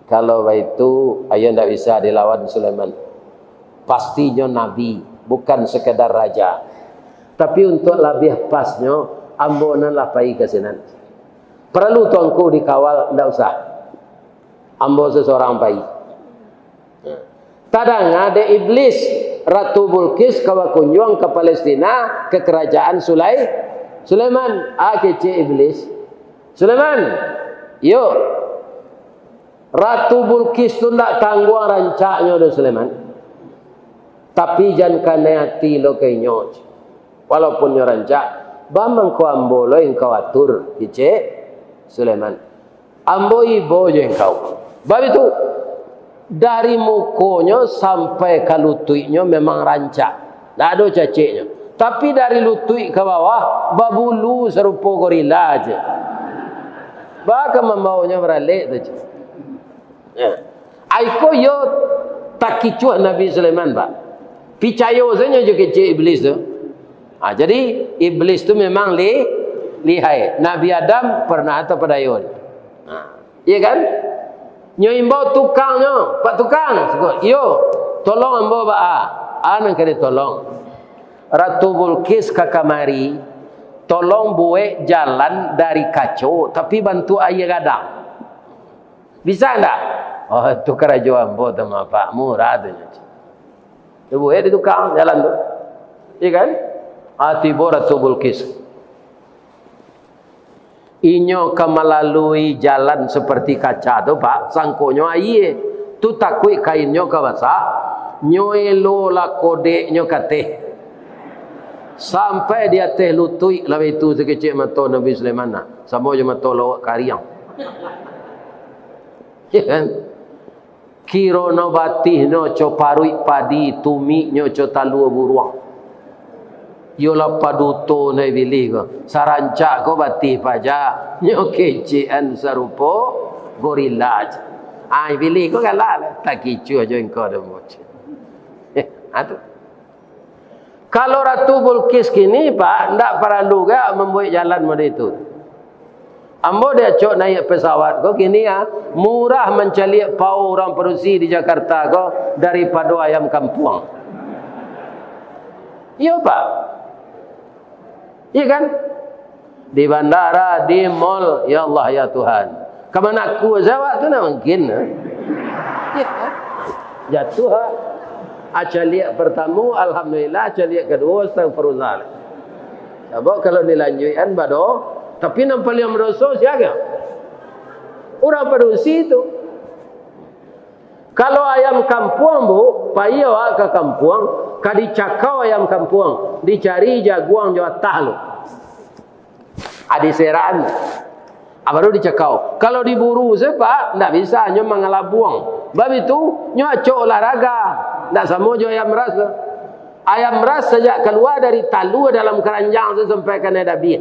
Kalau baitu, ayo ndak bisa dilawan Sulaiman. Pastinyo nabi, bukan sekedar raja. Tapi untuak labiah pasnyo, ambo nan lah pai ka sinan. Paralu Tuanku dikawal, ndak usah. Ambo sasorang pai. Tadanga dek Iblis, Ratu Bulqis ka bakunjuang ka Palestina, ka karajaan Sulai-, Sulaiman. Ah, kecek Iblis, "Sulaiman, iyo, Ratu Bulqis tu ndak tangguang rancaknyo doh, Sulaiman. Tapi jan kanai ati lo ka inyo, walaupun nyo rancak, baa mangko ambo lo engkau atur," kecek Sulaiman. "Ambo ibo jo engkau." Baitu, dari mukonyo sampai ka lutuiknyo memang rancak, ndak ado caceknyo. Tapi dari lutuik ka bawah, babulu sarupo gorila je. Baa ka mambawonyo baralek tu je. Ya. Ai ko yo takicuah Nabi Sulaiman, Pak. Picayo sajo jo kecek Iblis tu. Ha, jadi, Iblis tu memang li-, lihai. Nabi Adam pernah tapadayo. Ha, iya kan? Nyo imbau tukangnyo, "Pak Tukang," saketek, "Iyo, tolong ambo baa?" "A nan ka ditolong? Ratu Bulqis ka kamari, tolong buek jalan dari kaco, tapi bantuak aia gadang. Bisa ndak?" "Oh, tu karajo ambo tu mah, Pak, murah tu nyo." Dibuek dek tukang jalan tu. Iya kan? Ah, tibo Ratu Bulqis. Inyo ka malalui jalan saparti kaca tu, Pak, sangkonyo aia. Tu takuik kainnyo ka basah, nyo elolah kodeknyo ka ateh. Sampai di ateh lutuik lah itu sakecek mato Nabi Sulaiman nah, samo jo mato lawak kariang. Iya kan? Kironyo batihnyo co paruik padi, tumiknyo co talua buruang. Iyolah paduto nyo Ibilih ko. Sarancak ko batih paja, nyo kecekan sarupo gorila. Ah, Ibilih ko galak lah. Takicuah jo engkau doh, Bos. Ah, tu. Kalau Ratu Bulqis kini, Pak, ndak paralu ga mambuek jalan model itu. Ambo diacok naiak pesawat ko kini, ah, murah mancaliak pao urang padusi di Jakarta ko daripado ayam kampuang. Iyo, Pak. Iya kan? Di bandara, di mall, ya Allah, ya Tuhan. Ka manakua se awak tu, ndak mungkin, eh. Jatuah, ah. Ah, caliak partamo, alhamdulillah, caliak kaduo, astagfirullah. Sabab kalau dilanjuikan bado, tapi nan paliang badoso sia? Urang padusi tu. Kalau ayam kampuang, Bu, pai awak ka kampuang, ka dicakau ayam kampuang, dicari jaguang jo atah lu. Adi seraan. Ah, baru dicakau. Kalau diburu se, Pak, ndak bisa, nyo mangalabuang. Bab itu, nyo acok olahraga. Ndak samo jo ayam ras tu. Ayam ras sajak kalua dari talua dalam karanjang tu sampai kanai dabiah.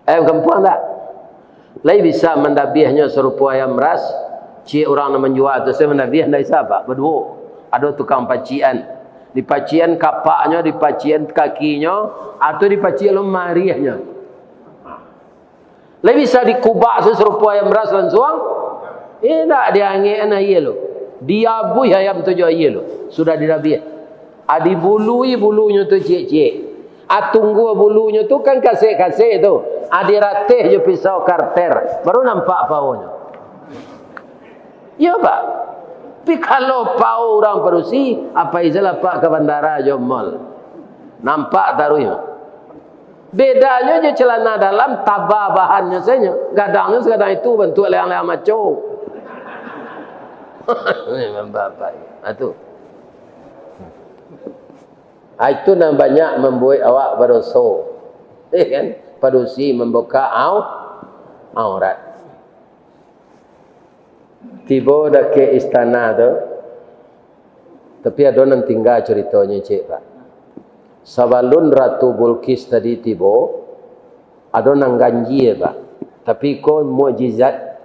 Ayam kampuang ndak? Lai bisa mandabiahnyo sarupo ayam ras. Ciek urang nan manjua tu, se mandabiah ndak bisa, Pak. Baduo. Ado tukang pacikan. Dipacikan kapaknyo, dipacikan kakinyo, atau dipacikan lo mariahnyo. Lai bisa dikubak se sarupo ayam ras lansuang? Indak, diangekkan aia lo. Diabuih ayam tu jo aia lo. Sudah didabiah. Ah, dibului bulunyo tu ciek-ciek. Ah, tunggua bulunyo tu kan kasek-kasek tu. Ah, dirateh jo pisau karter. Baru nampak paonyo. Iyo, Pak. Tapi kalau pao urang padusi, apo istilah, Pak, ka bandara jo mall. Nampak taruih, Pak. Bedanyo jo celana dalam, taba bahannyo sajo. Gadangnyo sakadang itu, bantuak leang-leang maco. Memang bapak. Ah, tu. Ah, itu nan banyak mambuek awak badoso. Eh, kan? Padusi mambuka au-, aurat. Tibo dakek istana tu, tapi ado nan tingga caritonyo, ciek, Pak. Sabalun Ratu Bulqis tadi tibo, ado nan ganjia, Pak. Tapi ko mukjizat.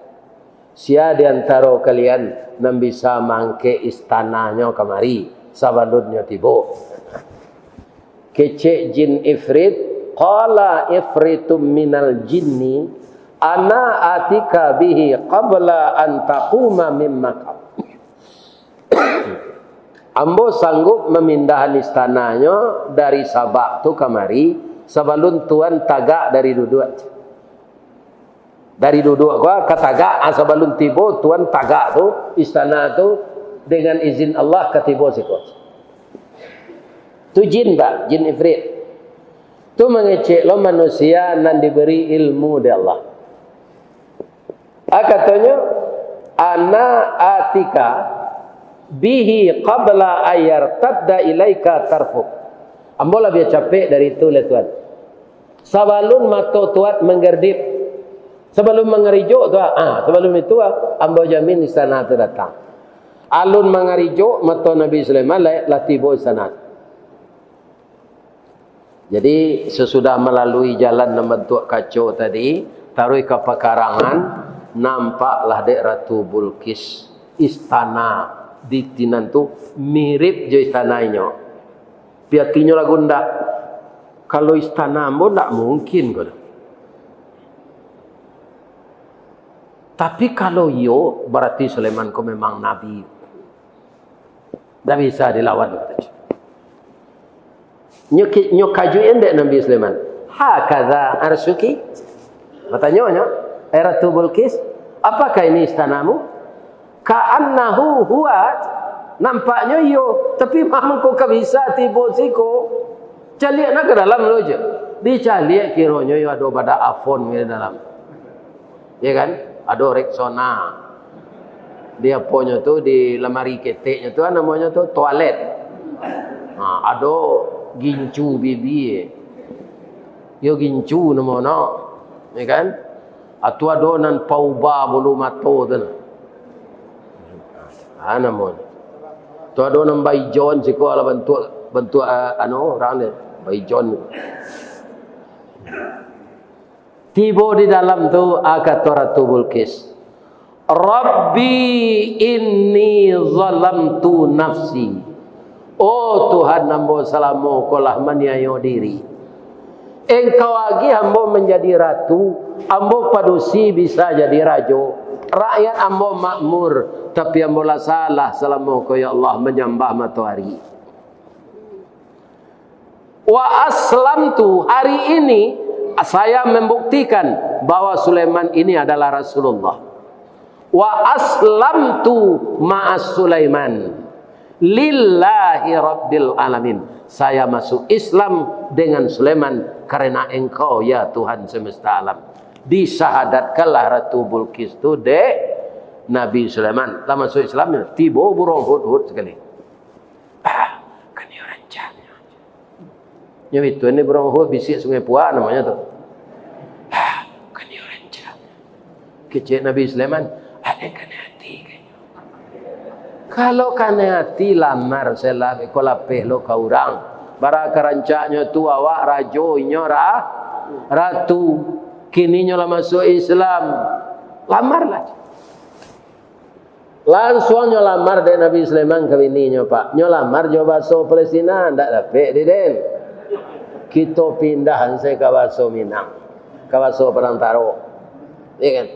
Sia di antaro kalian nan bisa maangkek istananyo kamari sabalunnyo tibo? Kecek jin ifrit, qala ifritum minal jinni, ana atika bihi qabla an taquma min maqam. Ambo sanggup mamindahan istananyo dari Sabak tu kamari, sabalun tuan tagak dari duduak. Dari duduak ko ka tagak, ah, sabalun tibo tuan tagak tu, istana tu, dengan izin Allah ka tibo siko. Tu jin, Pak, jin ifrit. Tu mangecek lo manusia nan diberi ilmu dek Allah. Ah, katonyo, "Ana atika bihi qabla ayartadda ilaika tarfuk." Ambo labiah capek dari itu, leh Tuan. Sabalun mato tuan manggerdip, sabalun mangarijuk tu, ah, sabalun itu, ah, ambo jamin istana tu datang. Alun mangarijuk, mato Nabi Sulaiman lah, lah tibo istana. Jadi, sasudah malalui jalan nan bantuak kaco tadi, taruih ka pakarangan, nampaklah dek Ratu Bulqis istana di tinan tu mirip jo istana inyo. Piatinyo lah gundah. Kalau istana ambo ndak mungkin ko doh. Tapi kalau iyo, barati Sulaiman ko memang nabi. Ndak bisa dilawan, kato. Nyo ki-, nyo kajuik dek Nabi Sulaiman. "Hakadha arsyuki?" Batanyo nyo, "Eh, Ratu Bulqis, apakah ini istanamu?" "Ka'annahu huwa." Nampaknyo iyo, tapi mangko ka bisa tibo siko. Caliak nak ka dalam lo je. Dicaliak kironyo iyo ado badak afon di dalam. Ya kan? Ado Rexona. Di aponyo tu, di lamari keteknyo tu, namonyo tu toalet. Ha, ado gincu bibi. Yo gincu namonyo. Ya kan? Atu ado nan pauba bulu mato tu nah. Ha, namonyo. Tu ado nan baijon siko, alah bantuak, bantuak, ah, anu, urang ni. Baijon. Tibo di dalam tu, ah, kato Ratu Bulqis, "Rabbi inni zalamtu nafsi." "Oh Tuhan ambo, salamo ko lah maniayo diri. Engkau agiah ambo manjadi ratu, ambo padusi bisa jadi rajo, rakyat ambo makmur, tapi ambo lah salah salamo ko, ya Allah, manyambah matoari." "Wa aslamtu, hari ini saya membuktikan, bahwa Sulaiman ini adalah Rasulullah. "Wa aslamtu ma'as Sulaiman lillahi rabbil alamin." Saya masuk Islam dengan Sulaiman karena Engkau, ya Tuhan semesta alam. Disahadatkanlah Ratu Bulqis tu dek Nabi Sulaiman. Lah masuk Islam, tibo burung hudhud sakali. Ah, kan iyo rancaknyo. Nyo itu ni burung hudhud bisiak Sungai Puak namonyo tu. Ah, kan iyo rancaknyo. Kecek Nabi Sulaiman, "Aden kanai ati ka inyo." Kalau kanai ati, lamar se lah, iko lapeh lo ka urang. Bara ka rancaknyo tu awak rajo, inyo ra-, ratu. Kini nyo lah masuak Islam. Lamarlah. Lansuang nyo lamar dek Nabi Sulaiman ka bininyo, Pak. Nyo lamar jo baso Palestina, ndak dapek di den. Kito pindahan se ka baso Minang, ka baso Padang Taro. Iyo kan?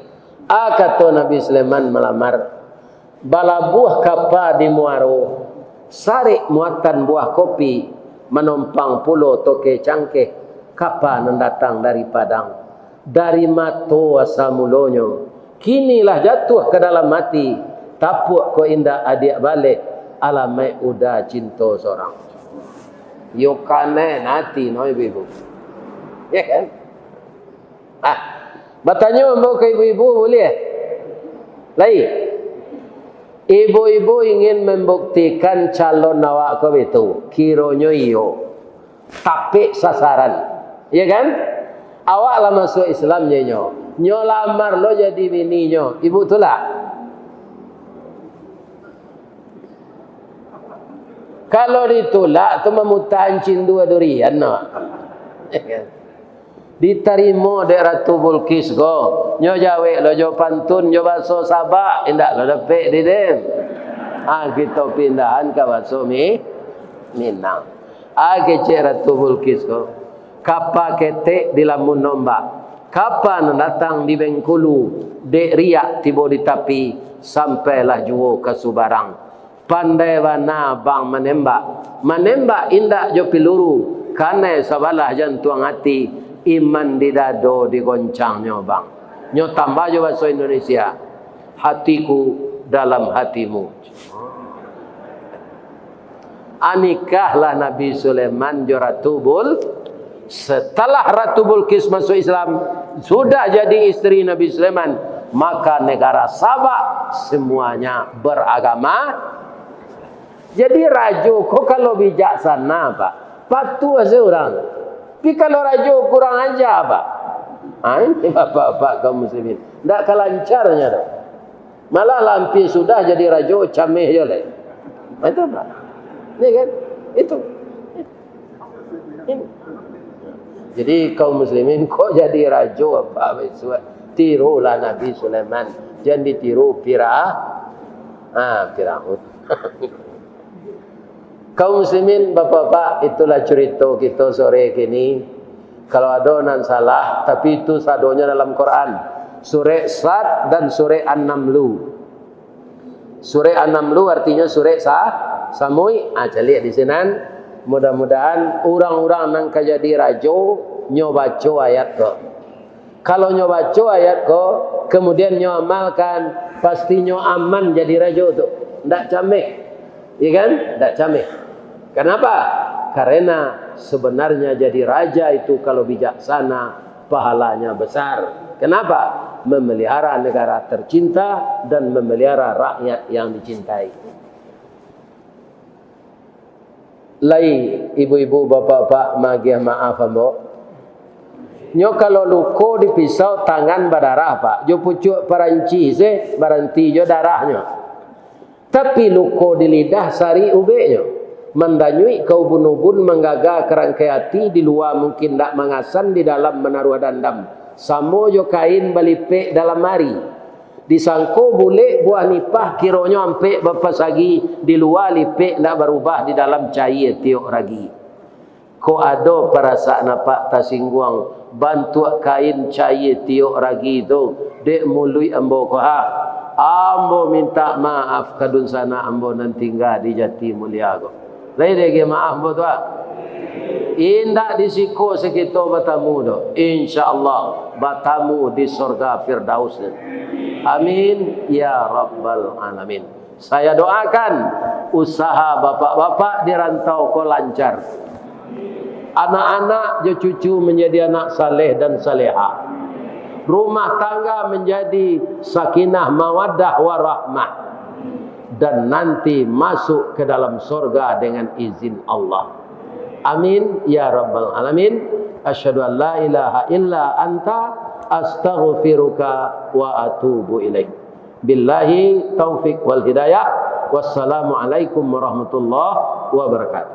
A, kato Nabi Sulaiman malamar, balabuah kapa di muaro, sarek muatan buah kopi, manompang pulo toke cangkeh, kapa nan datang dari Padang. Dari mato asa mulonyo, kini lah jatuah ka dalam ati, tapuak ko indak adiak baleh, alamaik uda cinto sorang. Yo kanai ati no ibu-ibu. Ya kan? Ah, batanyo ambo ka ibu-ibu buliah? Lai. Ibu-ibu ingin membuktikan calon awak ko bitu? Kironyo iyo. Tapek sasaran. Iya kan? Awak lah masuak Islam nyo, nyo lamar lo jadi bininyo. Ibu tulak? Kalau ditulak tu mamuta ancin dua durian no. Ditarimo dek Ratu Bulqis ko. Nyo jawek lo jo pantun, jo baso Sabak, indak lo dapek di den. Ha, kito pindahan ka baso Mi-, Minang. Ha, kecek Ratu Bulqis ko. Kapa ketek dilamun ombak, kapa nan datang di Bengkulu, dek riak tibo di tapi, sampailah juo ka subarang. Pandai bana bang manembak. Manembak indak jo piluru, kanai sabalah jantuang ati, iman di dado digoncangnyo bang. Nyo tambah jo baso Indonesia, hatiku dalam hatimu. Anikahlah Nabi Sulaiman jo Ratu Bul-, Setelah Ratu Bulqis masuk Islam, sudah jadi isteri Nabi Sulaiman, maka negara Sabak semuanya beragama. Jadi rajo ko kalau bijaksana, Pak, patuah se urang. Tapi kalau rajo kurang aja, Pak, ha, ini bapak-bapak kaum muslimin, ndak ka lancarnyo doh. Malah lampir sudah jadi rajo, cameh jo lai. Ha, itu, Pak. Ini kan? Itu. Ini. Jadi, kaum muslimin, kok jadi rajo apa bisuak? Tirulah Nabi Sulaiman. Jan ditiru Pira-, ah, Firaun. Kaum muslimin, bapak-bapak, itulah curito kito sore kini. Kalau ado nan salah, tapi itu sadonyo dalam Quran. Surek Sad dan surek An-Namlu. Surek An-Namlu artinyo surek sa-, samuik. Ah, caliak di sinan. Mudah-mudahan urang-urang nan ka jadi rajo, nyo baco ayat ko. Kalau nyo baco ayat ko, kemudian nyo amalkan, pastinyo aman jadi rajo tu. Ndak cameh. Iya kan? Ndak cameh. Kenapa? Karena sebenarnya jadi raja itu kalau bijaksana, pahalanya besar. Kenapa? Memelihara negara tercinta dan memelihara rakyat yang dicintai. Lai, ibu-ibu, bapak-bapak, magiah maaf ambo. Nyo kalau luko di pisau, tangan badarah, Pak. Jo pucuak paranci se, baranti jo darahnyo. Tapi luko di lidah, sarik ubeknyo. Mandanyuik ka ubun-ubun, manggaga ka rangkai ati, di lua mungkin ndak mangasan, di dalam manaruah dandam. Samo jo kain balipek dalam ari. Disangko bulek buah nipah, kironyo ampek bapasagi, di lua lipek ndak barubah, di dalam caia tiok ragi. Kok ado parasaan apak tasingguang, bantuak kain caia tiok ragi tu, dek muluik ambo ko ha. Ambo mintak maaf ka dunsanak ambo nan tingga di Jati Mulia ko. Lai dek maaf ambo tu ha. Indak di siko sakito batamu doh. Insya Allah, batamu di sorga Firdaus. Amin, ya rabbal alamin. Saya doakan usaha bapak-bapak di rantau ko lancar. Anak-anak jo cucu manjadi anak saleh dan saleha. Rumah tangga manjadi sakinah, mawaddah, warahmah. Dan nanti masuk ke dalam sorga dengan izin Allah. Amin, ya rabbal alamin. Asyhadu an la ilaha illa anta, astaghfiruka wa atubu ilaik. Billahi taufik wal hidayah. Wassalamualaikum warahmatullahi wabarakatuh.